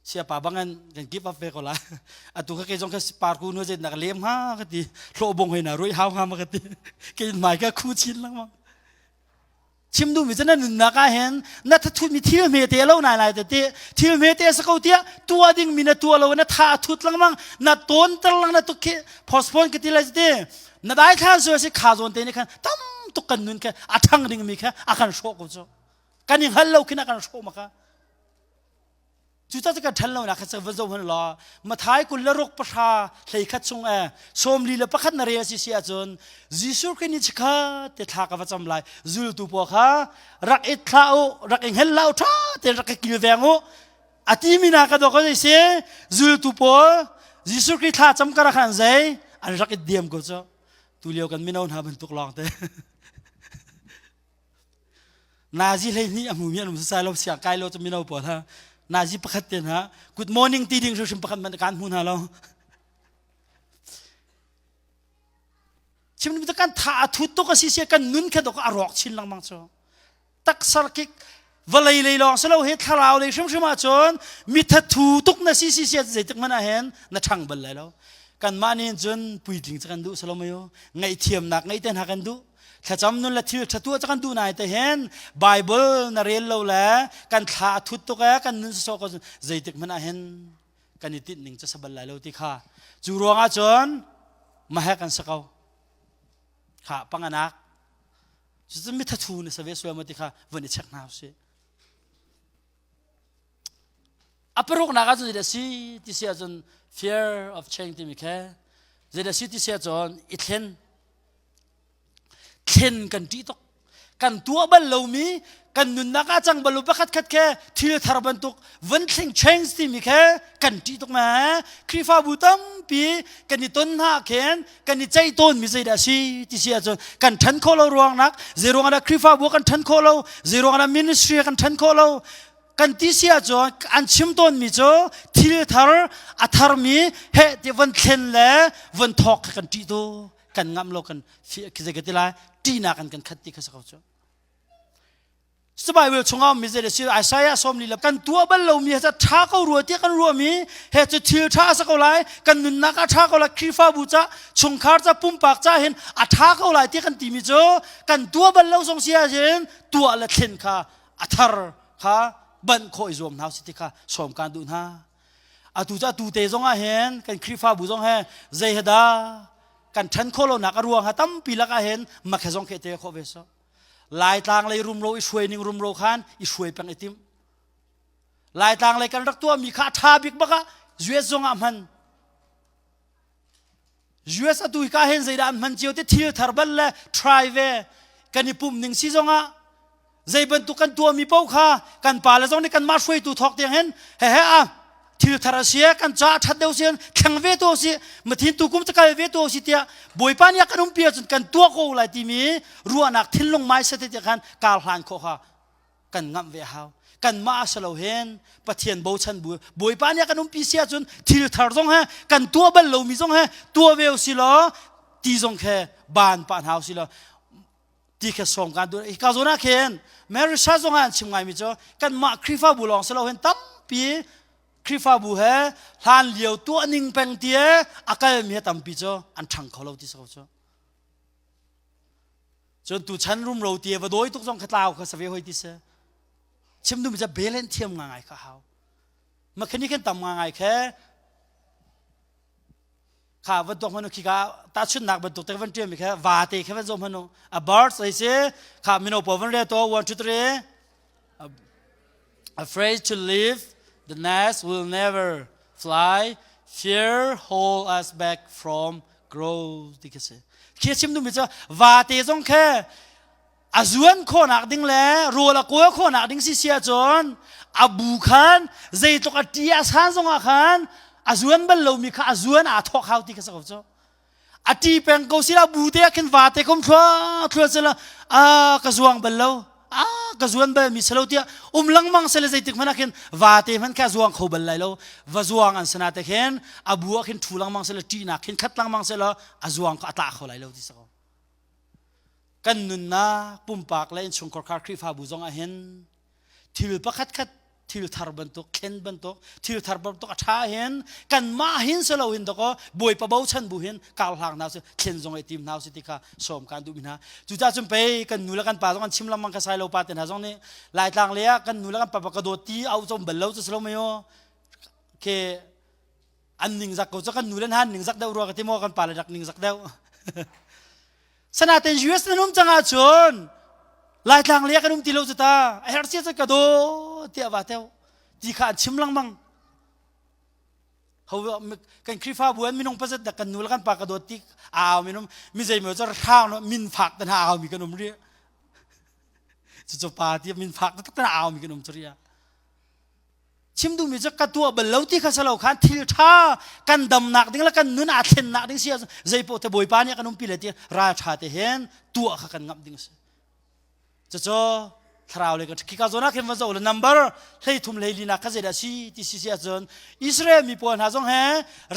Siapa bangin kan give up ve ko lai. Atu kha kei zong kha parku nu zet nak lem ha ka ti. Hlawh bong hoi na rui hau ha ma ka ti. Kei mai ka khu chin lengmang. Chim duhmi cu na nunnak ah hin na thathut mi thil hmete lo nai lai te thil hmete sa ko tiah tuah ding mi na tuah lo na tha a thut lengmang na tawn ter lang na tuk khi postpone ka ti lai te na dai thlan su si kha zawn te ni khan tam tuk kan nun kha a thang ding mi kha a kan hrawh ko cu kan i hngal lo khin a kan hrawh ma kha Cucaah kan ṭhan lonak kha va zoh hmanh law Mathai 26 pahra hlei khat chung e 41 na rel si si ahcun Jesuh Khrih nih chikkhat te thla ka va cam lai zultu pawl kha rak i thlah u rak i hngal hlah u ṭha tein rak i kilveng u a timi na ka dawk zei si zultu pawl Jesuh Khrih thla cam kara khan zei an rak i diam ko cu tu lio kan mino hna bantuk lawng te Nazi 12 a hmumi an um sai lo siang kai lo cu mino pawl ha nazi pakhat te hna good morning ti ding hrimhrim pakhat man kan hmu hna lo chim kan tha a thut tuk a si sia kan nun kha dok a rawk chin lengmang cu taksar kik vawlei lei lawng silo he thlarau lei hrimhrim ah cun mi thathu tuk na si si sia zeitik hmanh ah hen na ṭhang bal lai lo kanmah nih cun puitling cu kan duh salo mayo ngaihthiamnak ngeih te hna kan duh thlacam nun le thil ṭha tuah cu kan duh nai te hin Bible na rel lo le kan thla a thut tuk e kan nun sawsawh ko zeitik hmanh ah hin kan i tinh ning cu sabal lai lo ti kha cu ruangah cun mahek an si ko kha panganak cucun mithathu na save sual ma ti kha vun i check hna usih a paruknak ah cun zeidah si ti si ahcun fear of change timi khe zeidah si ti si ahcun i thlen thlen kan ṭih tuk kan tuah bal lomi kan nunnak ah cang bal lo pakhat khat khe thil thar bantuk von thling change timi khe kan ṭih tuk ma Khrihfabu tampi kan i ton hna khin kan i ceih tawn mi zeidah si ti si ahcun kan ṭhan khawh lo ruangnak zei ruangah dah Khrihfabu kan ṭhan khawh lo zei ruangah dah ministry kan ṭhan khawh lo kan ti si ahcun an chim tawnmi cu thil thar a tharmi heh ti von thlen le von thawk kha kan ṭih tu kan ngamh lo kan zei ka ti lai ṭihnak in kan khat ti kha si ko cu cu Bible chungah mi zei si Isaiah 42 le kan tuah bal lomi he ṭha ko rua tiah kan ruahmi he cu thil ṭha a si ko lai kan nunnak a ṭha ko lai Khrihfabu ca chungkhar ca pumpak ca hin a ṭha ko lai tiah kan timi cu kan tuah bal lo zong si ahcun tuah le thlen kha a thar kha banh khawh i zuam hna si ti kha sawm kan duh hna atu cu atu te zong ah hin kan Khrihfabu zong he zei he dah kan ṭhan khawh lonak a ruang ha tampi lakah hin makhe zong khe te khawh ve so Laitlang lei rumro i hruai ning rumro khan i hruai peng i tim Laitlang lei kan rak tuahmi kha a ṭha bik bak ah US zong ah hman US atu hi ka hen zeidah an hman cio te thil thar bal le try ve kan i pum ning si zongah zei bantuk kan tuahmi paoh kha kan pa le zong nih kanmah hruaitu thawk tiang hin he he a thil thar a si kan ca a that deuh si thleng ve to si mathin tu kum kal ve to si tiah bawipa nih a kan umpi ahcun kan tuah ko lai timi ruahnak thinlung mindset te khan kar hlan khawh kha kan ngamh ve hau kanmah si lo hen pathian bochan bu bawipa nih a kan umpi si ahcun thil thar zong he kan tuah bal lomi zong he tuah ve si law ti zong khe ban pa hna si law ti khe sawm kan duh ka zawn ah khin Mary Sha zong ah an chim ngaimi cu kanmah Khrihfabu lawng si lo hen tampi Khrihfabu he hlan lio tuah ning peng tie a kalmi he tampi cu an ṭhang kho lo ti si ko cu Cun tuchan rumro ti va dawi tuk zong kha tlau kha save hoi ti si. Chim dum ca belen thiam nga ngai kha hau. Makhani kan tam nga ngai khe kha van tuak manu khi ka ta chunnak bantuk te van tiam mi khe va te khe van zo manu a bird sai se kha mino po van re to 1 2 3 afraid to leave the nest will never fly fear hold us back from growth ti khi si khi chim duhmi cu vate zong khe a zuan khawhnak ding le rawl a kawl khawhnak ding si si ahcun a bu khan zeitluk a ṭi a san zongah khan a zuan bal lomi kha a zuan aa thawk hau ti kha si ko cu a ṭi peng ko sila bu te ah khin vate kum thlua thlua sila a ka zuang bal lo a ka zuan bal mi selo tiah um lengmang sele zeitik hmanh ah khin vate hmanh kha zuang kho bal lai lo va zuang an sana te khin a bu ah khin ṭhu lengmang sele ṭihnak khin khat lengmang sela a zuang kha a tla kho lai lo ti sako kan nunnak pumpak le innchungkhar Khrihfabu zong ah hin thil pakhat khat. Thil thar bantuk, thlen bantuk, thil thar bantuk a ṭha hin kanmah hin si lo hin dakaw Bawipa bochan bu hin kar hlang hna si thlen zong i tim hna si ti kha sawm kan duhmi hna. Cucaah cun pei kan nu le kan pa zong an chim lengmang ka sai lo pa te hna zong nih Laitlang le ah kan nu le kan pa ka dawt ti au chom bal lo cu si lo mei aw. Ke an ningzak ko cu kan nu le hna an ningzak deuh rua ka ti maw kan pa le rak ningzak deuh. Sanaten US nan um cang ahcun Laitlang le kan um ti lo cu ta a herh sia cu ka daw tiah va teu ti kha an chim lengmang. Ho kan Khrihfabu an minung pazat dak kan nu le kan pa ka dawt ti au minung mi zei maw cu hrang no min fak tan ha au mi kan um ri. Cucu pa ti min fak tak tan au mi kan um cu ri. Chim duhmi cu ka tuah bal lo ti kha si lo khan thil ṭha kan damnak ding le kan nun aa thlennak ding si ahcun zeipaoh te Bawipa nih a kan umpi le ti ral ṭha te hin tuah kha kan ngamh ding a si. Cucu thlarau le kan khika zawn ah khin van zoh le number 13 hlei kha zeidah si ti si si ahcun Israel mi pawl hna zong he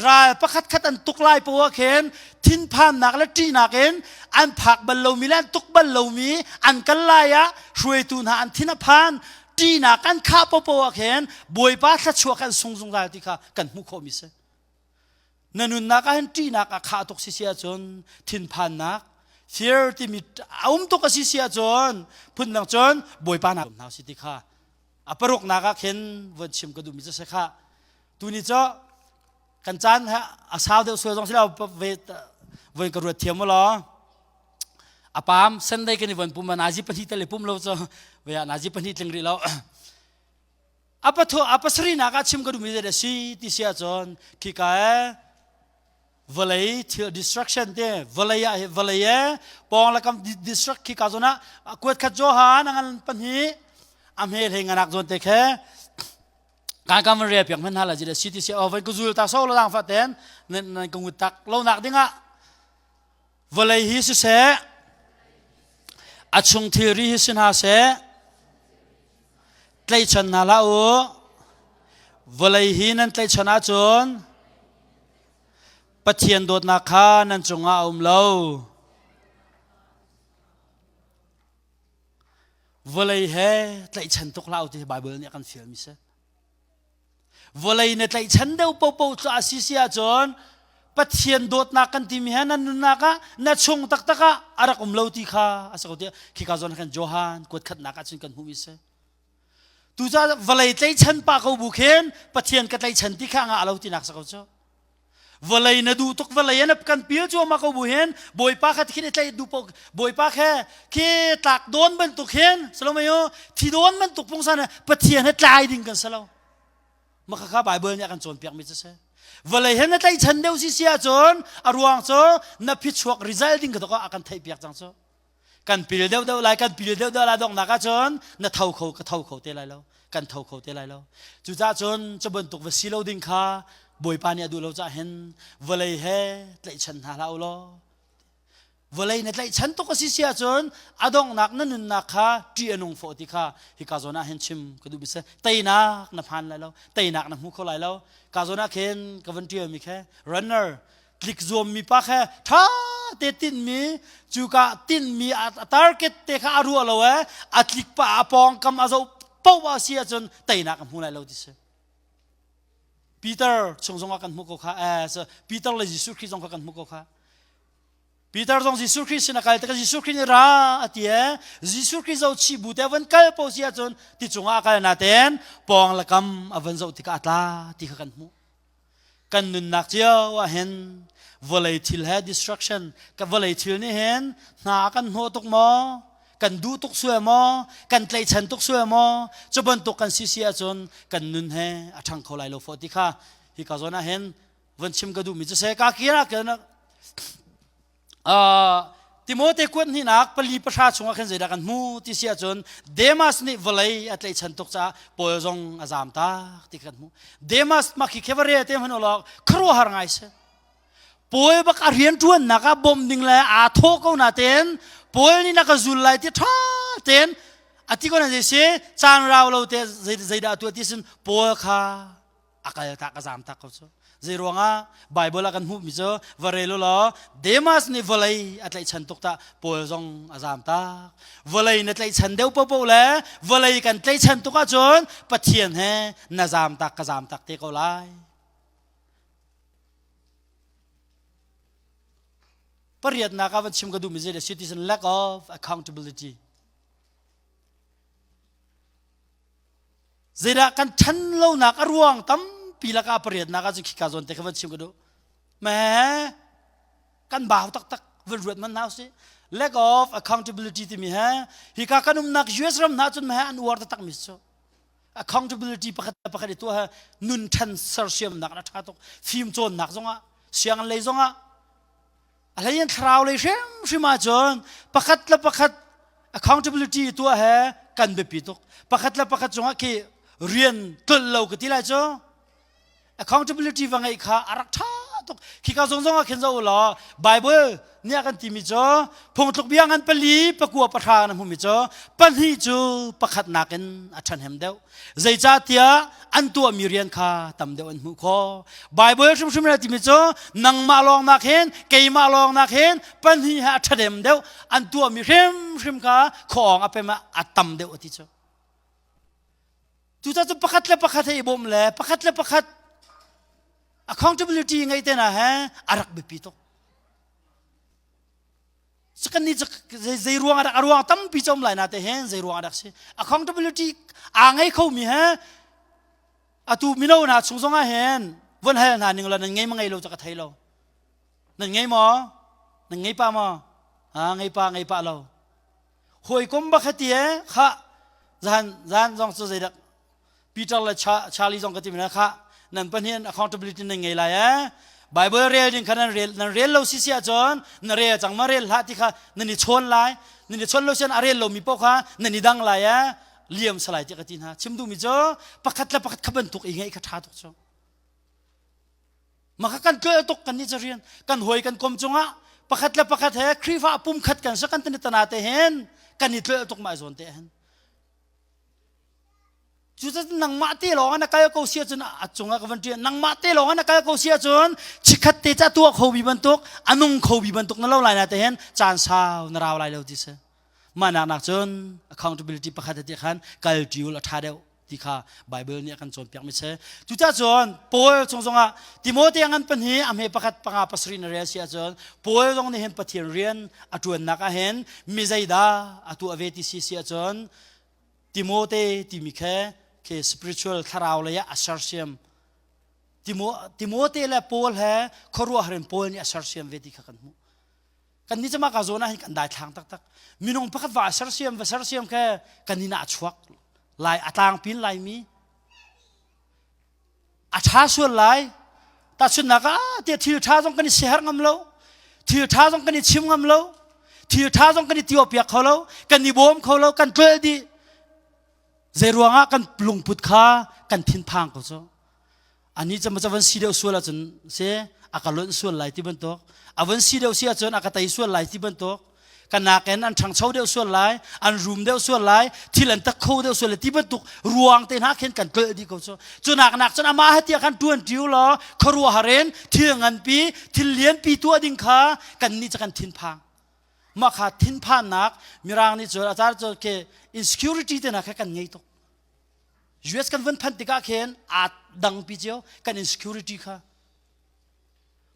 ral pakhat khat an tuk lai poah khin thinphannak le ṭihnak in an phak bal lomi le an tuk bal lomi an kal lai ah hruaitu hna an thin a phan ṭihnak kan khah popo ah khin Bawipa thluachuah kan sung zungzal ti kha kan hmuh khawhmi si. Na nunnak ah hin ṭihnak a khah tuk si si ahcun thinphannak fear timi a um tuk a si si ahcun phundang cun Bawipa nak hna si ti kha a paruknak ah khin von chim ka duhmi cu si kha tuni cu kan caan a sau deuh sual zong si lo ve voi ka ruat thiam law a pam sendai kan i von pum nazi pahnih tel i pum lo cu vea nazi pahnih tling rih lo a pathu a pasari nak ah chim ka duhmi zei si ti si ahcun khika e vawlei thil destruction te vawlei ah vawlei e pawng le kam destruct khika zawn ah kuat khat johan angan pahnih a hme hlei nganak zawn te khe kan kan van rel piak hman hna la ji si ti si o van ku zul ta so lo lang fa ten nan ka ngut tak lo nak ding ah Vawlei hi siseh, a chung thilri hi si hna seh, tlaihchan hna hlah u. Vawlei hi nan tlaihchan ahcun Pathian dawtnak kha nan cungah a um lo. Vawlei he tlaihchan tuk hlah u ti Baibal nih a kan fialmi si. Vawlei na tlaihchan deuh popo cu a si si ahcun Pathian dawtnak kan timi he nan nunnak ah na chung taktak ah a rak um lo ti kha a si ko tiah khika zawn khan Johan kuat khatnak ahcun kan hmuhmi si. Tucaah vawlei tlaihchan pa ko bu khin Pathian ka tlaihchan ti kha ngah lo tinak si ko cu. Vawlei na duh tuk vawlei an kan pil cuahmah ko bu hin Bawipa kha khin i tlaih duh po Bawipa khe khi tlak dawn bantuk hin salomayo thi dawn bantuk pungsan Pathian he tlai ding kan si lo maka kha Bible nih a kan cawnpiak mi cu si vawlei he na tlaihchan deuh si si ahcun a ruang cu na phichuak result ding ka a kan theih piak cang cu kan pil deuh deuh lai kan pil deuh deuh lai donghnak ahcun na tho kho ka tho kho te lai lo kan tho kho te lai lo cucaah cun cu bantuk va si lo ding kha bawipa nih a duh lo caah hin vawlei he tlaihchan hna hlah u law vawlei na tlaihchan tuk a si si ahcun a donghnak na nunnak kha ṭih a nung fawh ti kha hika zawn ah hin chim ka duh mi si teinak na phan lai lo teinak na hmu kho lai lo ka zawn ah khin ka van ṭial mi khe runner tlik zuammi pa kha ṭha te tinhmi cuka tinhmi a target te kha a ruah lo e a tlik pa a pawngkam a zoh paoh a si ahcun teinak a hmu lai lo ti si Peter chung zong ah kan hmuh ko kha eh Peter le Jesuh Khrih zong kha kan hmuh ko kha Peter zong Jesuh Khrih sin a kal tikah Jesuh Khrih nih ra a ti e Jesuh Khrih zoh chih bu te van kal po si ahcun ti cungah a kal natein pawng le kam a van zoh tikah a tla ti kha kan hmuh Kan nunnak cio ah hin vawlei thil he destruction ka vawlei thil nih hin hna kan hnawh tuk maw? Kan duh tuk sual maw? Kan tlaihchan tuk sual maw? Cu bantuk kan si si ahcun kan nun he a ṭhang kho lai lo fawh ti kha hi ka zawn ah hin von chim ka duhmi cu se ka kir ah khin Timote kuat hnihnak pali pahra chungah khin zeidah kan hmu ti si ahcun Demas nih vawlei a tlaihchan tuk caah Paul zong a zaam tak ti kan hmuh. Demas mah khi khevare te hman ulawk khuaruahhar ngai si. Paul bak a rianṭuannak ah bawmh ding le aa thawh ko natein Paul nih na ka zul lai ti ṭha tein a ti ko na zei si caan rau lo te zeidah tuah ti sin Paul kha a kal tak a zaam tak ko cu. Zei ruangah Bible ah kan hmuhmi cu va rel u law Demas nih vawlei a tlaihchan tuk tah Paul zong a zaam tak. Vawlei na tlaihchan deuh paohpaoh le vawlei kan tlaihchan tuk ahcun Pathian he na zaam tak ka zaam tak te ko lai. Pariatnak ah van chim ka duhmi zei citizen lack of accountability. Zeidah kan ṭhan lonak a ruang tampi lakah pariatnak ah cun khika zawn te kha van chim ka duh. Me kan bau taktak van ruat man hna usih. Lack of accountability timi he hika kan umnak US ram hna cun me an uar taktak mi cu. Accountability pakhat pakhat i tuah he nun ṭhan sersiamnak a ṭha tuk. Fim cawnnak zongah sianginn lei zongah A hlei in thlarau lei hrimhrim ahcun pakhat le pakhat accountability tuah he kan biapi tuk. Pakhat le pakhat cungah khi rian tlolh lo ka ti lai cu. Accountability va ngeih kha a rak ṭha tuk. Khika zong zong ah khin zoh u law Bible nih a kan timi cu phungtluk bia ngan pali pakua pahra na hmumi cu pahnih cu pakhat nakin a ṭhahnem deuh. Zeicahtiah an tuahmi rian kha tam deuh an hmuh khawh. Baibal hrimhrim le timi cu nangmah lawng nak hin keimah lawng nak hin pahnih he a ṭhadem deuh an tuahmi hrimhrim kha khuaawng a pem ah a tam deuh a ti cu. Cucaah cu pakhat le pakhat he i bawmh le pakhat le pakhat accountability ngeih te hna he a rak biapi tuk. Kan nih zei ruang ah a ruang tampi com lai na te hen zei ruang ah dak si accountability aa ngei kho mi he atu mino hna chung zong ah hen von hal hna ning la nan ngei ma ngei lo ca ka thei lo nan ngei maw nan ngei pa maw ha ngei pa ngei pa lo hawikom bak hati e kha zan zan zong cu zei dak Peter le Charlie zong ka ti na kha nan pahnih accountability nan ngei lai eh Bible rel ding kha nan rel nan rel lo si si ahcun na rel cang ma rel hlah ti kha nan i chawn lai nan i chawn lo sian a rel lomi paoh kha nan i dang lai eh liam salai ti ka ti hna chim duhmi cu pakhat le pakhat kha bantuk i ngeih kha ṭha tuk cu maka kan tlol tuk kan nih cu rian kan hawi kan kom cungah pakhat le pakhat he Khrihfa pum khat kan sa kan tani tana te hen kan i tlol tuk ma zawn te hen Cucaah nangmah te lawng na kal ko si ahcun a cungah ka van ṭial nangmah te lawng na kal ko si ahcun chikkhat te ca tuah kho bi bantuk a nung kho bi bantuk na lo lai na te hen caan sau na rau lai lo ti si mah nak nak cun accountability pakhat ti khan kal ṭiul a ṭha deuh ti kha Bible nih a kan cawnpiak mi si cucaah cun Paul chung zongah Timote ngan pahnih a hme pakhat panga pasarih na rel si ahcun Paul zong nih hin Pathian rian a ṭuannak ah hin mi zeidah a tuah ve ti si si ahcun Timote timi khe khi spiritual thlarau lei ah a sersiam Timote le Paul he khuaruahhar in Paul nih a sersiam ve ti kha kan hmuh. Kan nih cama ka zawn ah hin kan daithlang taktak. Minung pakhat va sersiam va sersiam khe kan inn ah a chuak lai a tlangpin laimi a ṭha sual lai tahchunhnak ah tiah thil ṭha zong kan i siaherh ngam lo thil ṭha zong kan i chim ngam lo thil ṭha zong kan i tiopiak kho lo kan i bawm kho lo kan tlolh dih zei ruangah kan lungput kha kan thinphang ko cu ani cu ma van si deuh sual ahcun si a ka lonh sual lai ti bantuk a van si deuh si ahcun a ka tei sual lai ti bantuk ka nakin an ṭhangcho deuh sual lai an rum deuh sual lai thil an tak kho deuh sual lai ti bantuk ruang te hna khin kan tlolh dih ko cu cu nak nak cun amah he tiah khan ṭuan ṭiu law khuaruahhar in thil nganpi thil lianpi tuah ding kha kan nih cu kan thinphang mah kha thinphannak mirang nih cun a car cu ke insecurity te hna kha kan ngei tuk US kan vun phanh tikah khin aa dangpi cio kan insecurity kha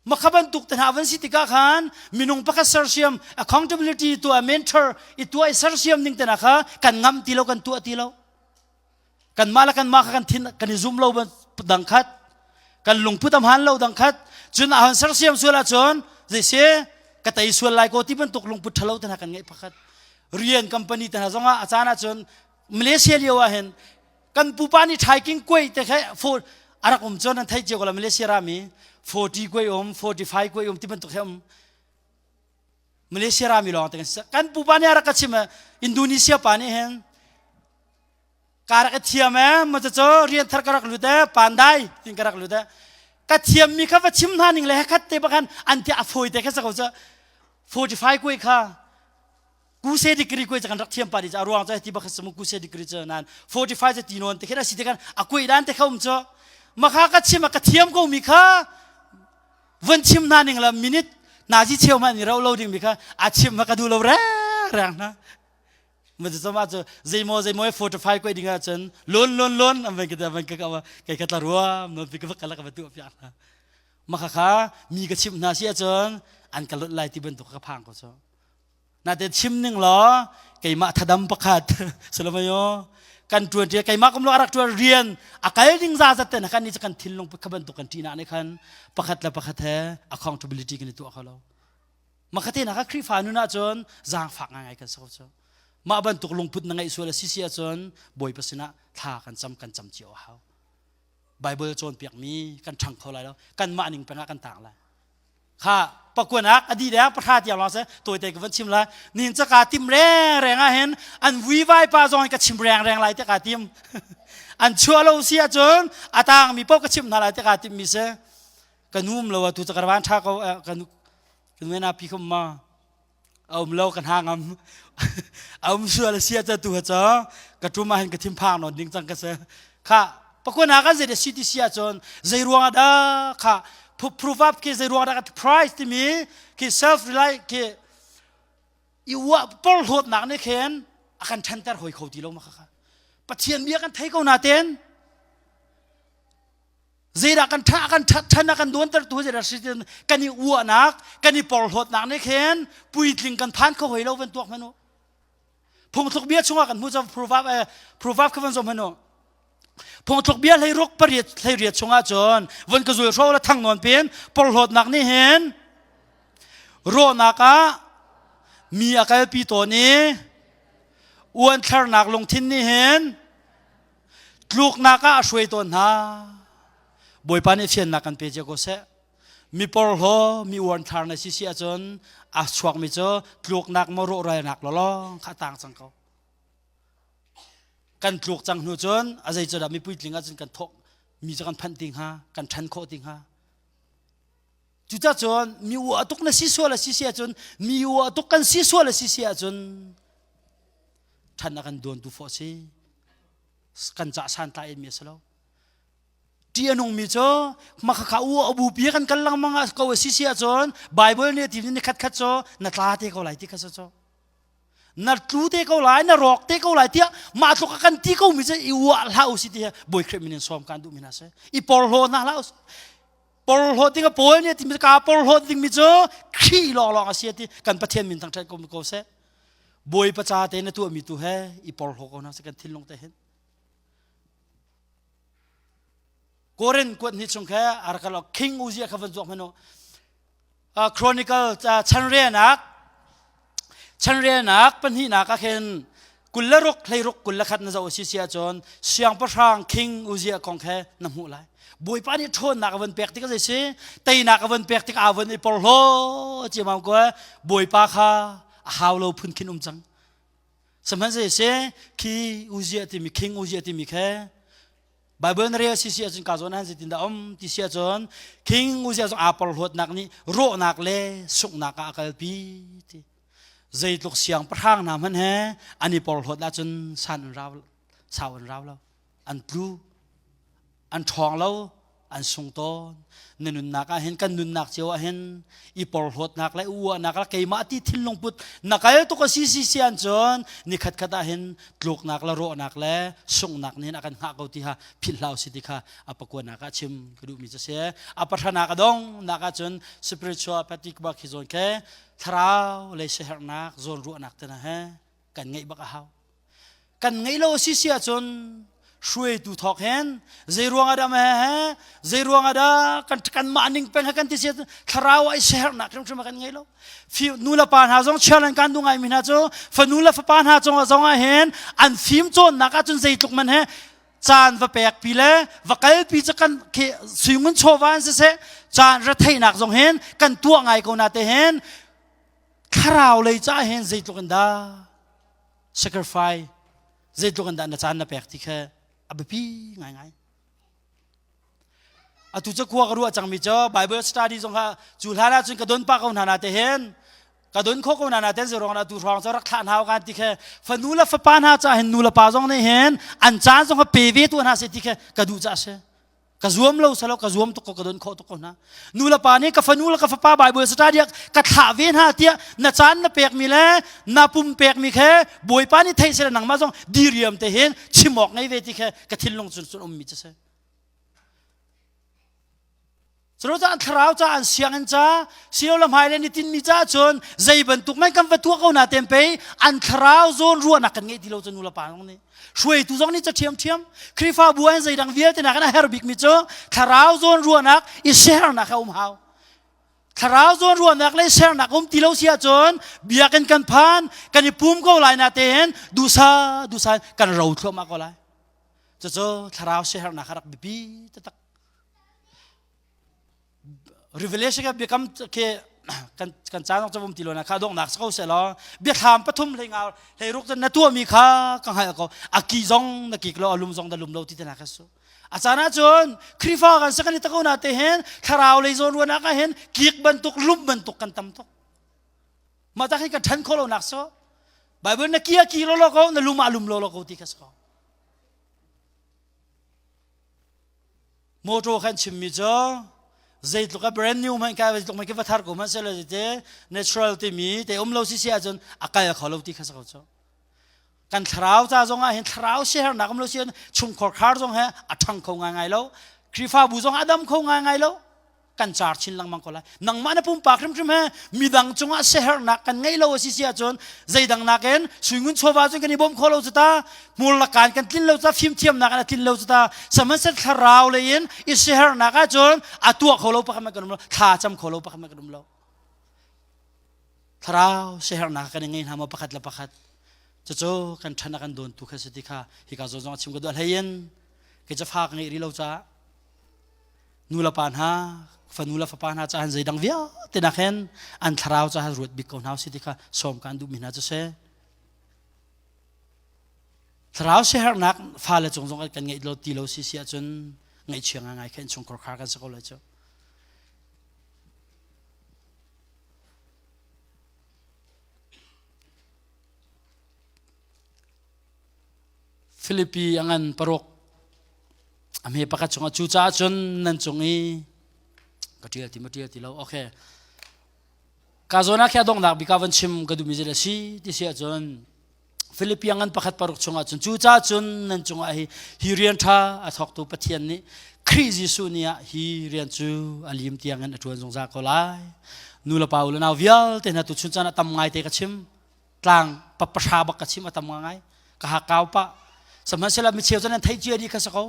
Makha bantuk te hna van si tikah khan minung pakhat sersiam accountability tuah mentor i tuah i sersiam ning te hna kha kan ngam ti lo kan tuah ti lo kanmah le kanmah kha kan thin kan i zum lo dang khat kan lungput a hmaan lo dang khat cun a hon sersiam sual ahcun zei si ka tei sual lai ko ti bantuk lungput ṭhalo te hna kan ngeih pakhat rian company te hna zongah a caan ahcun Malaysia lio ah hin kan pupa nih ṭhaiking kuai te kha for a rak um cun an theih cio ko la Malaysia rami 40 kuai um 45 kuai um ti bantuk he um Malaysia rami lawng te kan si kan pupa nih a rak ka chim Indonesia pa nih hin ka rak i thiam e ma cu rian thar ka rak lut e pandai tin ka rak lut e ka thiam mi kha va chim hna ning le khat te bakhan an ti a foi te kha sa ko cu 45 kuai kha Kuse degree kuai kan rak thiam pa di a ruang cu ti bak samu kuse degree cu nan 45 ti non te khin asi te kan a kuai dan te kha um cu. Makha ka chim a ka thiam ko mi kha von chim hna ning la minute nazi cheu ma ni ro lo ding mi kha a chim ma ka du lo reng reng na. Ma cu ma cu zeimaw zeimaw fortify koi ding ahcun lon lon lon an van ka van ka ka kai ka tla ruam non pi ka va kala ka va tu piak hna. Makha kha mi ka chimh hna si ahcun an ka lot lai ti bantuk ka phang ko cu. Natein chim ning law keimah thadam pakhat salamayo kan tuan ṭia keimah kum lo a rak tuan rian a kal ding za zat ten kan ni kan thinlung kha bantuk kan ṭihnak nih khan pakhat le pakhat he accountability kan i tuah kho lo makhate na ka Khrihfa nun ahcun zaangfak ngaingai kan si ko cu mah bantuk lungput na ngeih sual a si si ahcun Bawipa sinah thla kan cam kan cam cio a hau Bible cawnpiakmi kan ṭhang kho lai lo kanmah ning pengah kan tang lai kha pakuanak a di deng pahra tiang lawng se tawite ka van chim lai nin ca ka tim reng reng ah hin an vuivai pa zong ka chim reng reng lai te ka tim an chuah lo si ahcun a tang mi paoh ka chim hna lai te ka tim mi se ka num lo tu ca ka van tha ko ka nu ka nu na pi khum ma a um lo ka hna ngam a um sual sia ca tu ha cha ka tum ah hin ka thim phang non ding cang ka se kha pakuna kan zei si ti si ahcun zei ruang ah dah kha proverb khi zei ruang dah price timi khi self rely khi i uah porhlawtnak nih khin a kan ṭhanter hoi kho ti lo ma kha kha Pathian bia kan thei ko naten zeidah kan ṭha kan ṭhat ṭhan a kan dawnter tu zeidah si kan i uahnak kan i porhlawtnak nih khin puitling kan phan kho hoi lo van tuak hmanh u phungthluk bia chungah kan hmu cu proverb eh, proverb kha van zoh hmanh u phungthluk bia hleiruk pariat hleiriat chungah cun von ka zul hro la thang nawn pin porhlawtnak nih hin rawhnak ah mi a kalpi tawn i uanthlarnak lungthin nih hin tluknak ah a hruai tawn hna bawipa nih fiannak kan pe cia ko seh mi porhlaw mi uanthlar na si si ahcun a chuakmi cu tluknak maw rawhralnak lawlawng kha a tang cang ko kan tluk cang hnu cun a zei cu dah mi puitling ahcun kan thawk mi cu kan phanh ti hnga kan ṭhan khawh ti hnga cucacun mi uah tuk na si sual a si si ahcun mi uah tuk kan si sual a si si ahcun ṭhan a kan dawntu fawh si kan cah santlai mi a si lo ṭih a nungmi cu makhakha u a bupi kan kal lengmang ah ko a si si ahcun Bible nih a ti ni khat khat cu na tla te ko lai ti kha cu na tlu te ko lai na rawk te ko lai tiah mah tluk a kan ti ko mi cu i uah hlah u si ti Bawi Khrih min in sawm kan duh mi hna si i porhlaw hna hlah u porhlaw ding a pawl nih a ti mi ka porhlaw ding mi cu Khrih lawnglawng a si a ti kan Pathian min thangṭhat ko ko seh Bawipa ca te na tuah mi tu he i porhlaw ko hna seh kan thinlung te hin Korin kuat ni chung khe arakalo King Uzia kha van zuak manu Chronicle chanrenak chanrenak pahnihnak ah khin 26 hleiruk 21 na zoh si si ahcun siangpahrang King Uzia kong khe na hmuh lai Bawipa nih ṭhawnnak a van pek tik a zei si teinak a van pek tik aa van i porhlaw ciamam ko Bawipa kha a hau lo phun khin um cang sihmanhsehlaw khi Uzia timi King Uzia timi khe Bible na rel si si ahcun ka zawn han zeitin dah um ti si ahcun King Uzia zong aa porhlawtnak nih rawhnak le sunghnak ah a kalpi ti zeitluk siangpahrang hna hmanh he an i porhlawt ahcun san an rau sau an rau lo an tlu an ṭhawng lo an sung tawn na nunnak ah hin kan nunnak cio ah hin i porhlawtnak le uahnak le keimah ti thinlung put na kal tuk a si si si an cun ni khat khat ah hin tluknak le rawhnak le sunghnak nih hin a kan hngah ko ti kha philh hlah si ti kha a pakuanak ah chim ka duhmi cu si a pahranak a dong nak ah cun spiritual patik bak hi zawn ke thlarau lei siaherhnak zawn ruahnak te na he kan ngeih bak a hau kan ngeih lo si si ahcun hruaitu thawk hen zei ruang ah dah he zei ruang ah dah kan kan mah ning peng kan ti si thlarau ai sehernak hrimhrim kan ngei lo nu le pa hna zong chialan kan du ngai mi hna cu fanu le fapa hna cungah zong ah hin an fim cawnnak ahcun zeitluk man he caan va pek pi le va kal pi cu kan khi suingun chawva an siseh caan retheihnak zong hin kan tuah ngai ko na te hin thlarau lei ca hin zeitluk in dah sacrifice zeitluk in dah na caan na pek ti kha a biapi ngaingai atu cu khua ka ruah cangmi cu Bible study zong kha cu hlan ah cun ka don pah ko hna na te hin ka don kho ko hna na ten zerong atu hrawng cu rak thlah hna kan ti kha fanu le fapa hna ca hin nu le pa zong nih hin an caan zong kha pe ve tu hna se ti kha ka duh ca si. Ka zuam lo salo ka zuam tuk ko ka don khawh tuk ko hna. Nu le pa nih ka fanu le ka fapa Bible study ka thlah ve hna tiah na caan na pekmi le na pum pekmi khe Bawipa nih theih seh nangmah zong diriam te hin chim awk ngei ve ti khe ka thinlung cun cun ummi cu si. Cu an thlarau ca an sianginn ca silo le hmai le ni tinmi ca cun zei bantuk man kan va tuah ko na tem pei an thlarau zawn ruahnak kan ngeih ti lo cu nu le pa zong nih hruaitu zong nih ca ṭhiamṭhiam Khrihfabu an zeidang vialte nak in a herh bikmi cu thlarau zawn ruahnak i sernak a um hau thlarau zawn ruahnak le sernak um ti lo si ahcun biakinn kan phan kan i pum ko lai na tein dusa dusa kan ro thluahmah ko lai cucu thlarau siaherhnak a rak biapi taktak Revelation ka biakam khi kan kan caan zong um ti lo na kha donghnak si ko seh law biathlam pathum hlei nga hlei ruk na tuahmi kha ka hngalh ko a ki zong na kik lo a lum zong na lum lo ti te na ka su a caan ahcun Khrihfa kan si kan i tako na te hin thlarau lei zawn ruahnak ah hin kik bantuk lum bantuk kan tam tuk mah tak hin kan ṭhan khawh lo nak so Bible na ki a ki lo lo ko na lum a lum lo lo ko ti kha si ko Motor kan chimmi cu zeitluk a brand new hmanh kai zeitluk hmanh khi va thar ko hmanh seh te natural timi te um lo si si ahcun a kal kho lo ti kha si ko cu. Kan thlarau ca zong ah hin thlarau siaherhnak um lo si chungkhar khar zong he a ṭhang kho ngaingai lo. Khrihfabu zong a dam kho ngaingai lo. Kan car chin lengmang ko lai. Nangmah na pumpak hrimhrim he midang cungah siaherhnak kan ngeih lo a si si ahcun zeidang nakin suingun chawva cun kan i bawm kho lo cu ta hmur lakan kan tlin lo ca fimthiamnak an a tlin lo cu ta sihmanhsehlaw thlarau lei in i siaherhnak ahcun a tuah kho lo pakhat kan um lo thla cam kho lo pakhat kan um lo thlarau siaherhnak kan i ngei hna maw pakhat le pakhat cucu kan ṭhan a kan dawntu kha si ti kha hika zawn zong a chim ka duh hlei in kei cu fa ka ngeih rih lo caah nu le pa hna fanu le fapa hna caah zeidang vialte nak hin an thlarau caah ruat bik ko hna si ti kha sawm kan duhmi hna cu si thlarau siaherhnak fale cung zong kan ngeih lo ti lo si si ahcun ngaihchia ngai kha innchungkhar khar kan si ko lai cu Filipi a ngan paruk a hme pakhat chungah cucaah cun nan cung i ka ṭial ti ma ṭial ti lo okay ka zawn ah khi a donghnak bik ah van chim ka duhmi zei si ti si ahcun Filipi a ngan pakhat paruk chungah cun cucaah cun nan cungah hi hi rian ṭha a thawktu Pathian nih Khrih Jesuh ni ah hi rian cu a lim tiangin a ṭuan zungzal ko lai nu le pa u le nau vialte hna tu chun caan ah tam ngai te ka chim tlang pahra bak ka chim a tam ngai ka hakau pah sihmanhsehlaw micheu cu nan theih cia dih kha si ko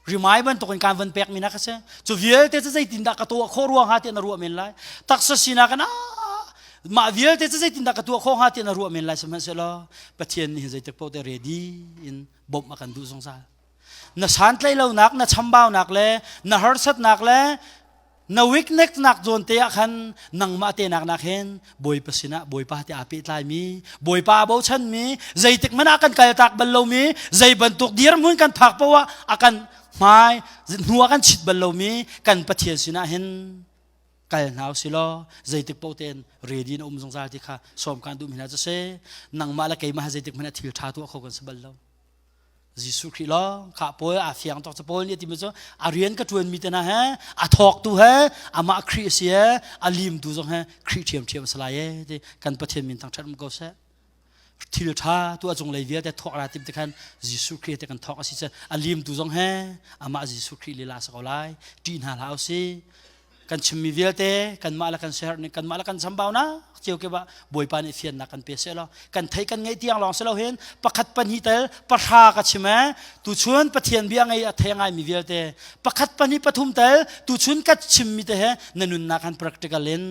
rimai bantukin kaan van pek mi na kha si cu vialte cu zeitindah ka tuah khawh ruang hnga tiah na ruah men lai taksa sinak in mah vialte cu zeitindah ka tuah khawh hnga tiah na ruah men lai sihmanhsehlaw Pathian nih zeitik paoh te ready in bawmh a kan duh zungzal na santlaih lonak na chambaunak le na harsatnak le na weakness nak zawn te ah khan nangmah te nak nak hin Bawipa sinah Bawipa te aa pehtlai mi Bawipa a bochan mi zeitik hmanh ah kan kaltak bal lomi zei bantuk dirhmun kan phak poah a kan hmai hnu ah kan chit bal lomi kan Pathian sinah hin kal hna usi law zeitik paoh tein ready na um zungzal ti kha sawm kan duh mi hna cu si nangmah le keimah zeitik hmanh ah thil ṭha tuah kho kan si bal lo Jesuh Khrih lawng kha Paul a fiang tuk cu Paul nih a timi cu a rian ka ṭuanmi te hna he a thawktu he amah Khrih a si he a limtu zong he Khrih ṭhiamṭhiam a si lai e ti kan Pathian min thangṭhat um ko seh thil ṭha tu a cunglei vialte thawk ra tim te khan Jesuh Khrih te kan thawk a si cu a limtu zong he amah Jesuh Khrih lila a si ko lai ṭih hna hlah usih kan chimmi vialte kanmah le kan siaherh ning kanmah le kan chambaunak cio ke bah bawipa nih fiannak kan pe seh law kan thei kan ngeih tiang lawng si lo hin pakhat pahnih tel pahra ka chim e tuchun pathian bia ngei a thei ngai mi vialte pakhat pahnih pathum tel tuchun ka chimmi te he na nunnak han practical in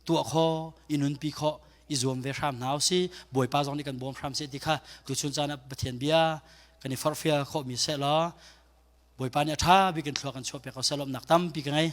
tuah kho i nunpi kho i zuam ve hram hna si bawipa zong nih kan bawm hram seh ti kha tuchun caan ah pathian bia kan i forhfial khawh mi seh law Bawipa nih a ṭha bik in thlua kan chuah piak ko seh lawmhnak tampi ka ngei.